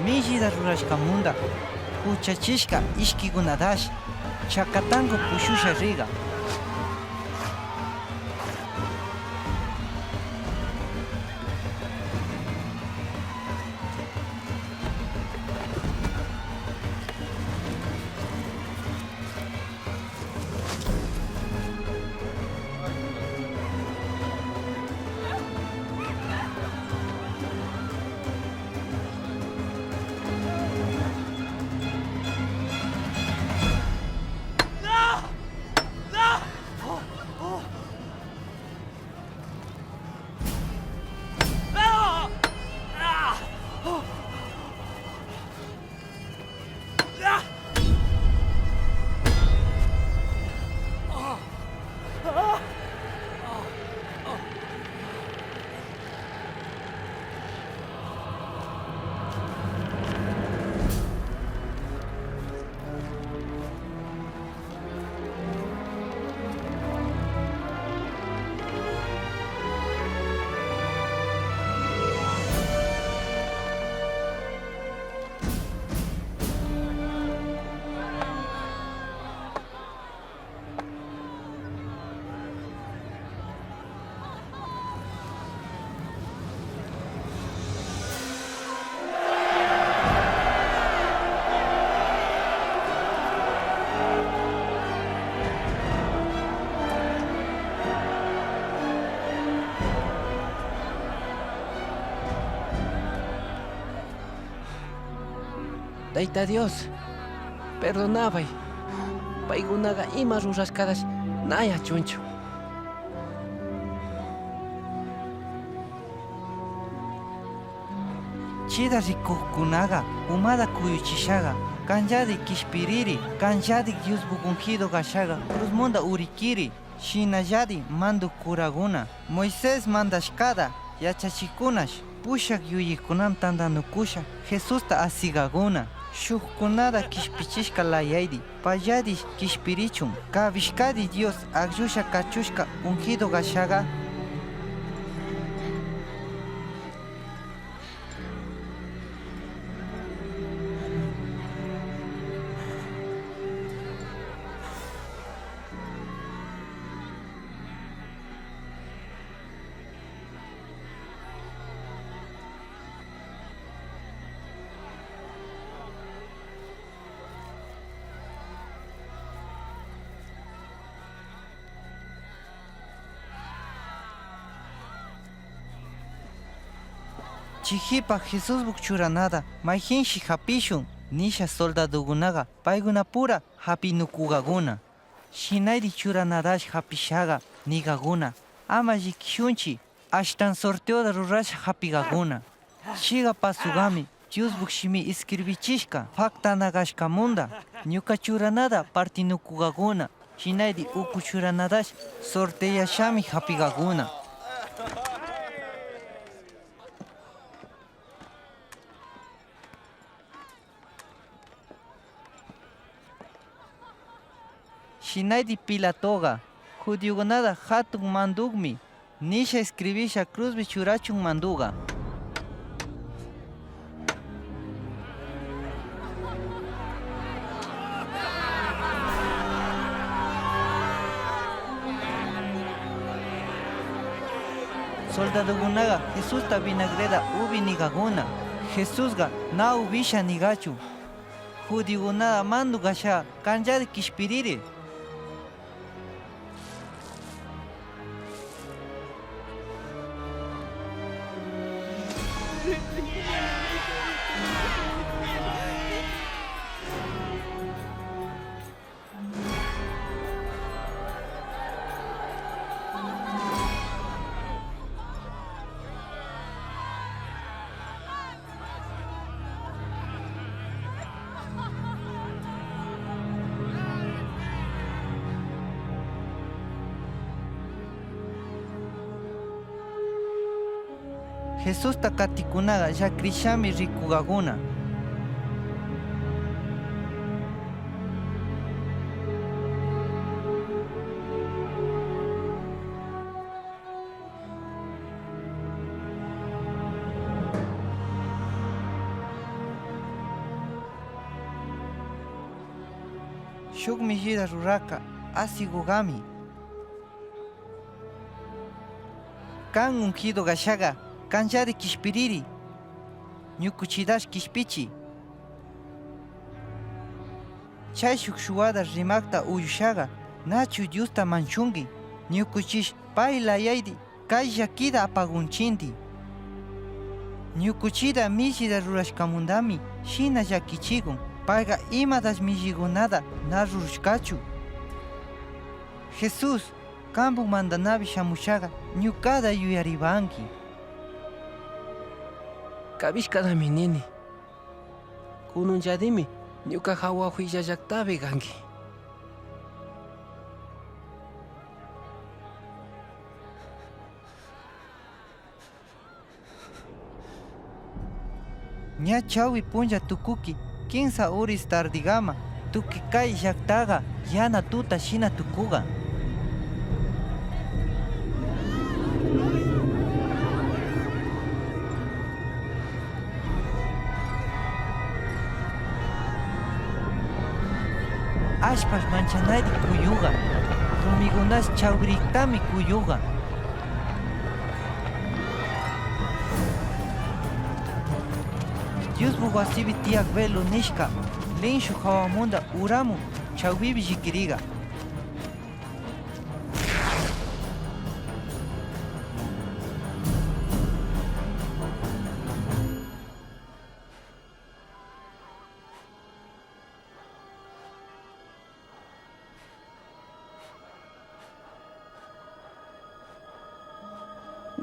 Millida rurashkamunda, huchachishka ishkikunatash chakatanku pushusha riga. Tayta Dios, perdonaway. Paykunaqa ima rurashkatash na yachunchu. Chida rikuqkunaqa umata kuyuchishaqa, kanllari kishpiriri, kanllari Diospa ungido kashaqa, cruzmanta urikiri. Shinallari mandu kurakuna, Moisés mandashkata yachachikunash, pushak yuyikunam tantanukusha Jesusta asikakuna, shukkunata kishpichishka layayri, payllari kishpirichun, kawishkari Dios akllusha kachushka ungido kashaqa. Chiqipa Jesuspa churanata mayqinshi hapishun, nisha soldadokunaqa paykunapura hapinukukakuna. Shinayri churanatash hapishaqa nikakuna, ama llikishunchi, ashtan sorteota rurasha hapikakuna. Chiqa pasukami Diospa shimi escribichishka, paktana kashkamunda, ñuka churanata partinukukakuna, shinayri uku churanatash sorteashami hapikakuna. Manchanaidi Pilatoqa, judiokunata hatun mandukmi, nisha escribisha cruzpi churachun manduqa. Soldadokunaqa Jesusta vinagreta ubi nigakuna, Jesusqa na ubisha nigachu. Judiokunata mandu kasha, kanllari kishpiriri. Jesusta katikunaqa llakrishami rikugakuna. Shuk millida ruraqa asigugami. Kan ungido kashaqa, kanllari kishpiriri, ñukuchidash kishpichi. Chay shuk shuwada rimakta uyushaqa, nachu Diosta manchunki? Ñukuchish pay layaidi kay llakida apagunchinti. Ñukuchida millida rurashkamundami shina llakichigun, payqa imadash milligunada na rurushkachu. Jesús, kanpun mandanapi shamushaqa ñukada yuyaribanki. Kabishkadami nini. Kununllarimi ñuka hawa huilla llaktapi kanki. Ña chawpi punlla tukuki, kinsa uris tardikama, tukuy kay llaktaqa yana tuta shina tukuqa. Ashpash manchanayri kuyuqa, rumikunash chawriktami kuyuqa. Diospa wasipi tiyak velo nishka linshu hawamunda uramun chawpipi llikiriqa.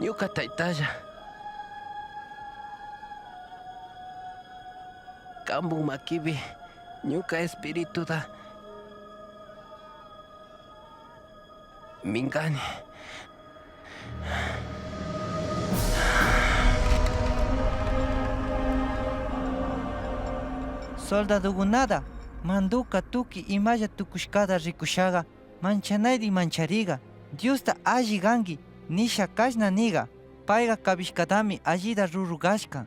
Ñuka taytalla, kanpun makipi ñuka espirituta minkani. Soldadokunata manduka tukuy imalla tukushkata rikushaqa, manchanayri manchariqa, Diosta alli kanki nisha kashna niqa, payqa kabishkatami allita ruru kashka.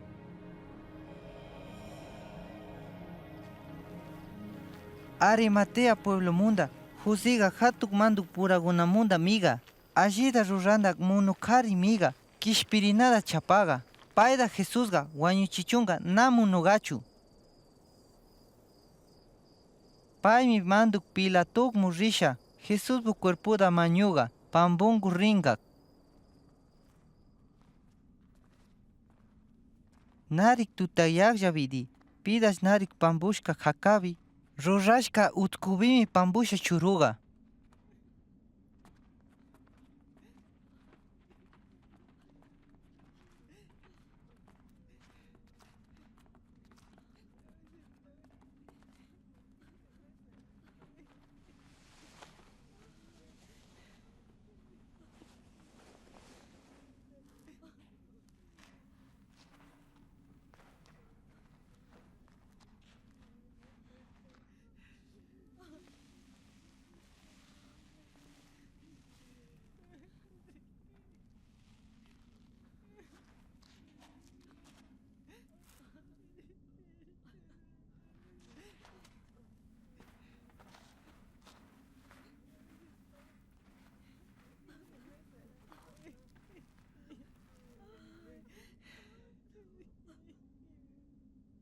Arimatea pueblomunda Josiqa hatuk manduk purakunamunda miqa, allita rurana munu kari miqa, kishpirinata chapaqa, payta Jesusqa wañuchichunqa na munuqachu. Paymi manduk Pilatokmu risha, Jesuspa cuerpota mañuqa, pampunku rinqa. Narik tutayaklla vidi, pidas narik pampushka hakabi, rurashka utkubimi pampusha churuga.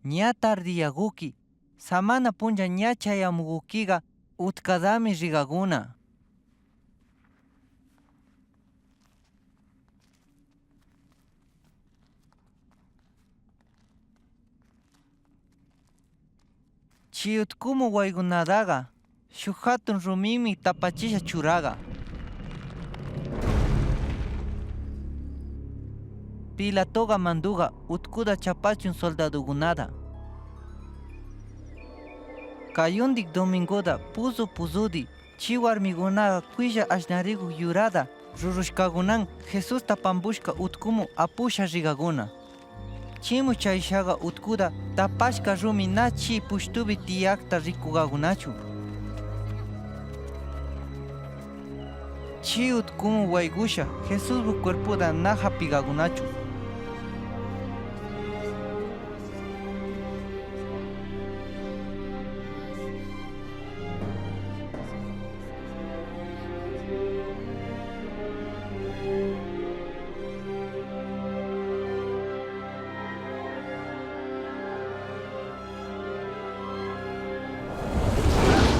ña tardiyakuki, samana puncha ña chayamukukiqa utkadami rikakuna. Chi utkumu waykunataqa shuk hatun rumimi tapachisha churaqa. Pilatoqa manduqa utkuta chapachun soldadokunata. Kayuntik domingota pusu pusuti chi warmikunaqa kuilla ashnarikuq yurata rurushkakunan Jesusta pampushka utkumu apusha rikakuna. Chimu chayashaqa utkuta tapashka rumi na chi pushtupi tiyakta rikukakunachu. Chi utkumu waykusha Jesuspa cuerpota na hapikakunachu.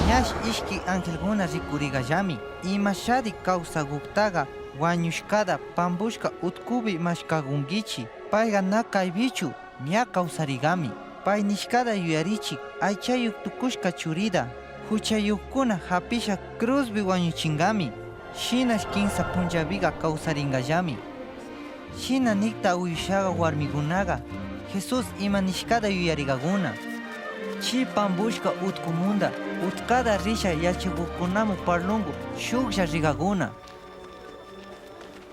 Ñash ishki angelkuna rikurikallami, imashadi kawsakuktaqa wañushkata pampushka utkupi mashkakunkichi, payqa na kaypichu, ña kawsarikami. Pay nishkata yuyarichik, aychayuk tukushka churita, huchayukkuna hapisha cruzpi wañuchinkami, shinash kinsa punchapiqa kawsarinkallami. Shina nikta uyushaqa warmikunaqa Jesús ima nishkata yuyarikakuna. Chi pampushka utkumunda utkata risha yachakuqkunamu parlunku shuklla rikakuna.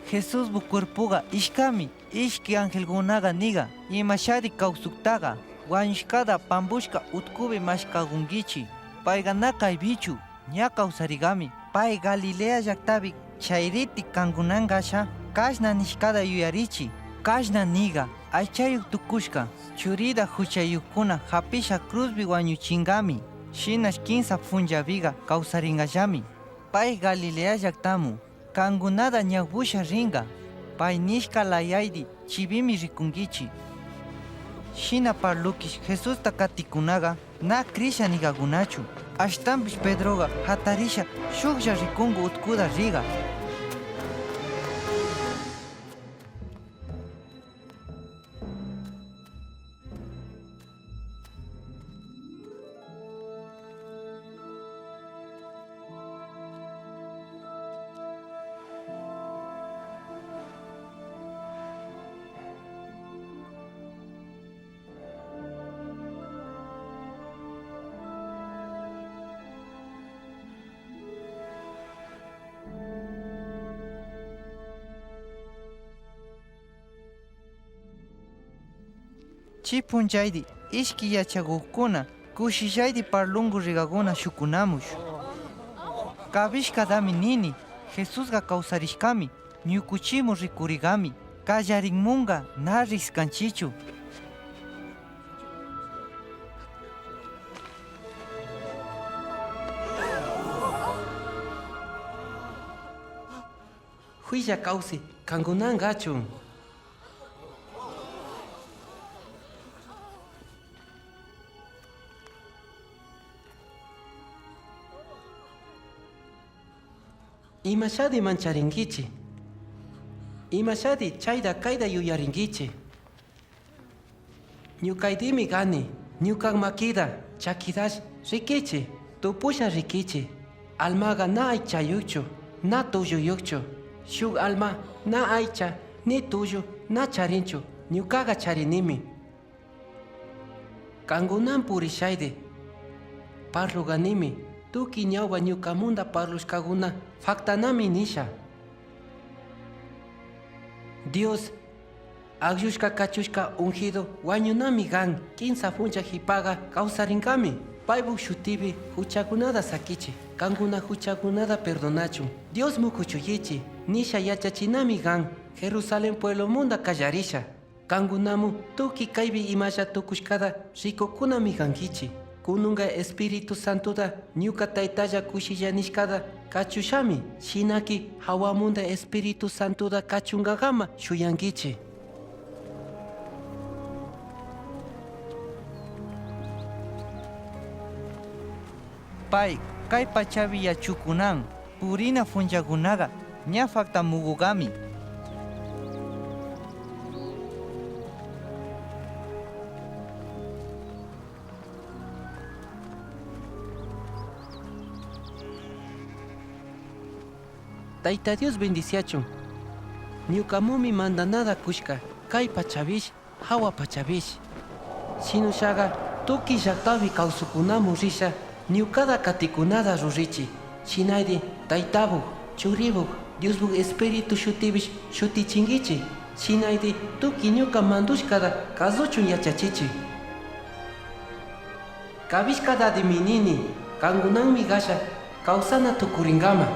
Jesuspa cuerpoqa ishkami. Ishki angelkunaqa niqa, imashadi kawsuktaqa, wañushkata pampushka utkupi mashkakunkichi. Payqa na kaypichu, ña kawsarikami. Pay Galilea llaktapi chayriti kankunanqasha kashna nishkata yuyarichi. Kashna niqa, aychayuk tukushka churita huchayukkuna hapisha cruzpi wañuchinkami, shinash kinsa punchapiqa kawsarinqallami. Pay Galilea llaktamu. Kankunata ñawpusha rinqa, pay nishka layaydi chipimi rikunkichi. Shina parlukish Jesusta katikunaqa na krisha nikakunachu. Ashtanpish Pedroqa hatarisha shuklla rikunku utkuta riqa. Chi punchaydi ishki yachakuqkuna kushillaydi parlunku rikakuna shukunamush. Kabishkatami nini, Jesusqa kawsarishkami, ñukuchimu rikurikami, kallarinmunqa na riskanchichu. Huilla kawsay, kankunanqachu? Imashadi mancharinkichi? Imashadi chayta kayta yuyarinkichi? Ñukaydimi kani, ñuka makida chakidash rikichi, tupusha rikichi. Almaqa na aychayukchu, na tulluyukchu. Shuk alma na aycha, ni tullu na charinchu, ñukaqa charinimi. Kankunan purishaydi, parluqanimi, tukuy ñawpa ñukamunda parlushkakuna faktanami nisha. Dios, ayllushka kachushka ungido wañunami kan, kinsa puncha hipaqa kawsarinkami. Paypuk shutipi huchakunata sakichi, kankuna huchakunata perdonachun. Dios mukuchuychi, nisha yachachinami kan, Jerusalén pueblomunda kallarisha. Kankunamu tukuy kaypi imalla tukushkata rikuqkunami kankichi. Kunanqa Espíritu Santota ñuka Taytalla kushilla nishkata kachushami, shinaki hawamunda Espíritu Santota kachunqakama shuyankichi. Pay kay pachapi yachukunan purina punchakunaqa ña faltamukukami. Tayta Dios bendiciachun. Ñukamumi mandanata kushka kay pachapish, hawa pachapish. Sinushaqa tukuy llaqtapi kawsukunamun risha ñukata katikunata rurichi. Shinayri Taytapuk, Churipuk, Diospak Espíritu shutipish shutichinkichi. Shinayri tukuy ñuka mandushkata kasuchun yachachichi. Kawishkatari minini, kankunanmi kasha kawsana tukurinkama.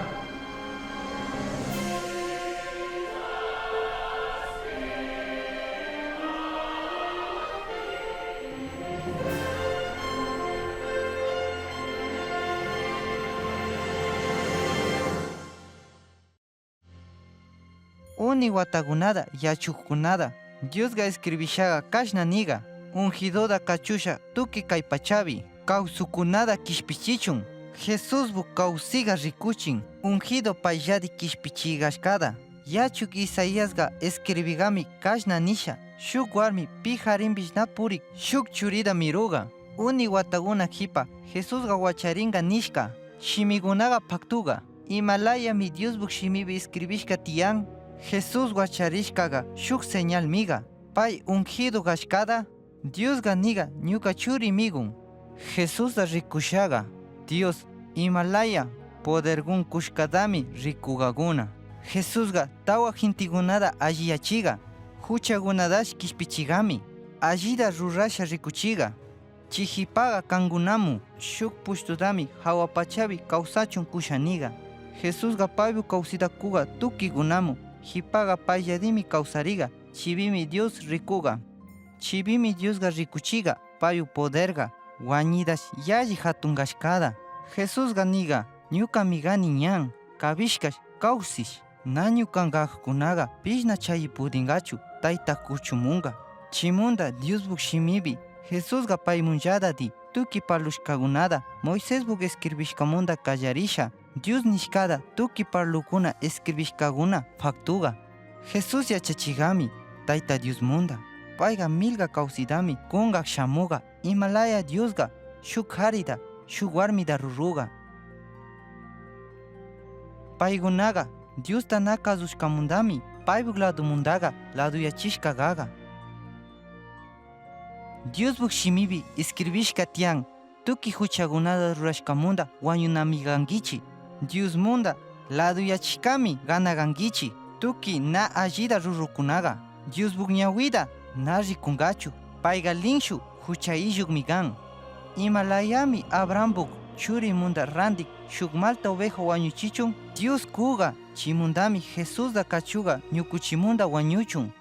Uni watakunata, yachuqkunata, Diosqa escribishaqa kashna niqa: Ungidota kachusha tukuy kay pachapi, kawsukunata kishpichichun. Jesusbu kawsiqa rikuchin, ungido payllari kishpichiy kashkata. Yachuq Isaiasqa escribiqami kashna nisha: Shuk warmi pi qarinpish na puriq, shuk churita miruqa. Uni watakuna qipa Jesusqa wacharinqa nishka shimikunaqa paktuqa. Imalayami Diosbuk shimipi escribishka tiyan? Jesús wacharishkaqa shuk señalmiqa, pay ungido kashkata. Diosqa niqa: ñuka churimigun. Jesusta rikushaqa Dios imalaya poderkun kushkatami rikuqakuna. Jesusqa tawa gentekunata alliyachiqa, huchakunatash kishpichiqami, allita rurasha rikuchiqa. Chay qipaqa kankunamun shuk pushtutami hawa pachapi kawsachun kusha niqa. Jesusqa paybu kawsita kuqa tukuykunamun, qipaqa payllarimi kawsariqa, chaypimi Dios rikuqa. Chaypimi Diosqa rikuchiqa paybu poderqa, wañitash yalli hatun kashkata. Jesusqa niqa: ñukami kani ñan, kawishkash, kawsish. Na ñukan kaqkunaqa pishna chayi pudinqachu, Tayta kuchumunqa. Chaymanta Diosbuk shimipi Jesusqa paymunllatari tukuy parlushkakunata, Moisesbuk escribishkamanta kallarisha, Dios nishkata tukuy parlukuna escribishkakuna paktuqa. Jesús yachachiqami Tayta Diosmanta. Payqa millqa kawsitami kunqa shamuqa. Imalaya Diosqa shuk qarita, shuk warmita ruruqa? Paykunaqa Diosta na kasushkamantami paypuk ladomantaqa laduyachishka kaqa. Diosbuk shimipi escribishka tiyan: tukuy huchakunata rurashkamanta wañunami kankichi. Diosmanta laduyachishkami kana kankichi. Tukuy na allita rurukunaqa Diosbuk ñawita na rikunqachu. Payqa linshu hucha aylluqmi kan. Imalayami Abrahampuk churimanta rantiq shuk malta oveja wañuchichun, Dios kuqa chaymantami Jesusta kachuqa ñukuchimanta wañuchun.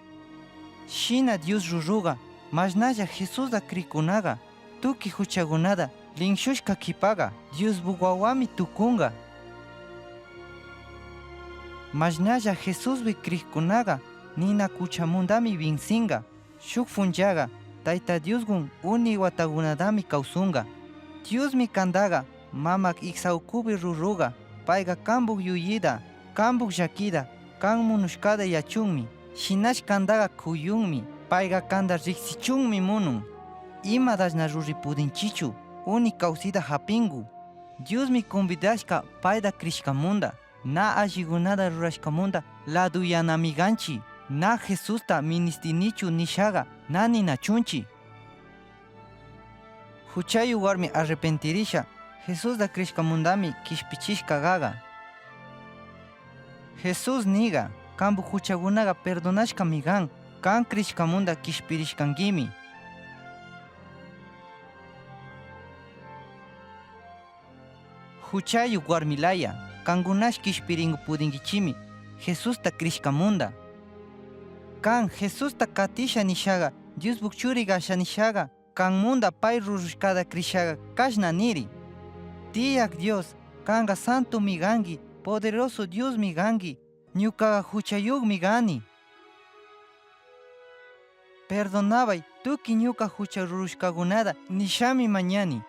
Shina Dios ruruqa, mashnalla Jesusta krikunaqa, tukuy huchakunata linshushka kipaqa, Diosbuk Wawami tukunqa. Mashnalla Jesuspi krikkunaqa, nina huchamantami vinsinqa. Shuk punchaqa, Tayta Dioskun uni watakunatami kawsunqa. Diosmi kantaqa, mamak iksawkupi ruruqa, payqa kanpuk yuyita, kanpuk llakita, kan munushkata yachunmi, shinash kantaqa kuyunmi, payqa kanta riksichunmi munun. Imatashna ruri pudinchichu, uni kawsita hapinku. Diosmi convidashka payta krishkamanta, na allikunata rurashkamanta laduyanami kanchi, na Jesusta ministinichu nishaqa na ninachunchi. Huchayuk warmi arrepentirisha, Jesusta krishkamantami kishpichishka kaqa. Jesús niqa, kanpuk huchakunaqa perdonashkami kan, kan krishkamanta kishpirishkankimi. Huchayuk warmilaya, kankunash kishpiringu pudinkichimi Jesusta krishkamanta. Kan Jesusta katisha nishaqa, Diosbuk churi kasha nishaqa, kanmanta pay rurushkata krishaqa kashna niri: Tiyak Dios, kanqa santomi kanki, poderoso Diosmi kanki, ñukaqa huchayukmi kani. Perdonaway tukuy ñuka hucha rurushkakunata nishami mañani.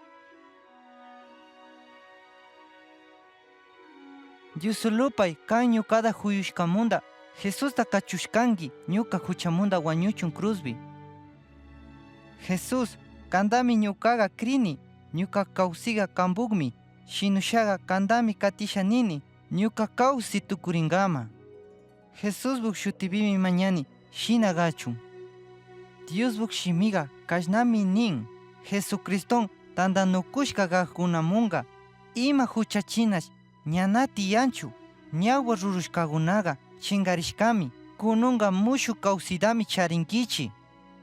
Dios solupay, kan ñuqata kuyushkamunda Jesusta kachushkanki, ñuqa huchamunda wañuchun cruzpi. Jesús, qamtami ñuqaqa krini, ñuqa kawsayqa qanpikmi, sinushaqa qamtami qatisha nini, ñuqa kawsay tukurinkaman. Jesuspa shutipimi mañani, hina kachun. Diospa shimiqa kashnami nin: Jesucriston tantanukushqa kaqkunamanqa ima huchachinash ñana tiyanchu, ñawpa rurushqakunaqa chinkarishkami, kunanqa mushuk kawsaytami charinkichik.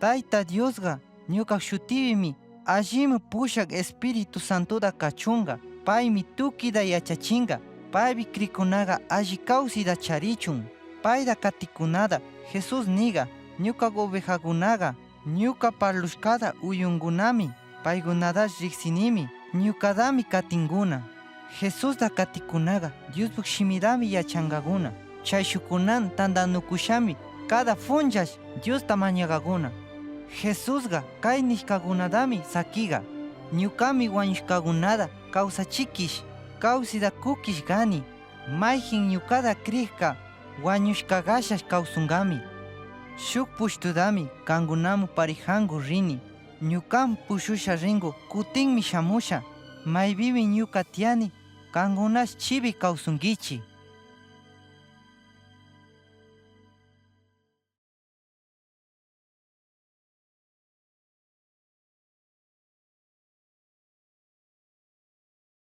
Tayta Diosqa ñuqa shutipimi allimi pushak Espíritu Santota kachunqa, paymi tukuyta yachachinqa, paypi krikkunaqa alli kawsayta charichun. Payta qatikunata Jesús niqa, ñuqa ovejakunaqa ñuqa parlushqata uyunkunami, paykunatash riqsinimi, ñuqatami qatinkuna. Jesusta qatikunaqa Diospa shimitami yachanqakuna. Chayshukunan tantanukushami kada punchash Diosta mañaqakuna. Jesusqa kay nishqakunatami sakiqa: Ñuqami wañushqakunata kawsachiykish, kawsayta qukuysh kani. Mayqin ñuqata kriqqa wañushqa kashash kawsanqami. Shuk pushtutami qamkunaman pariqman rini. Ñuqaman pushusha rinku, kutinmi shamusha. Maypimi ñuqa tiyani, qamkunash chaypi kawsankichik.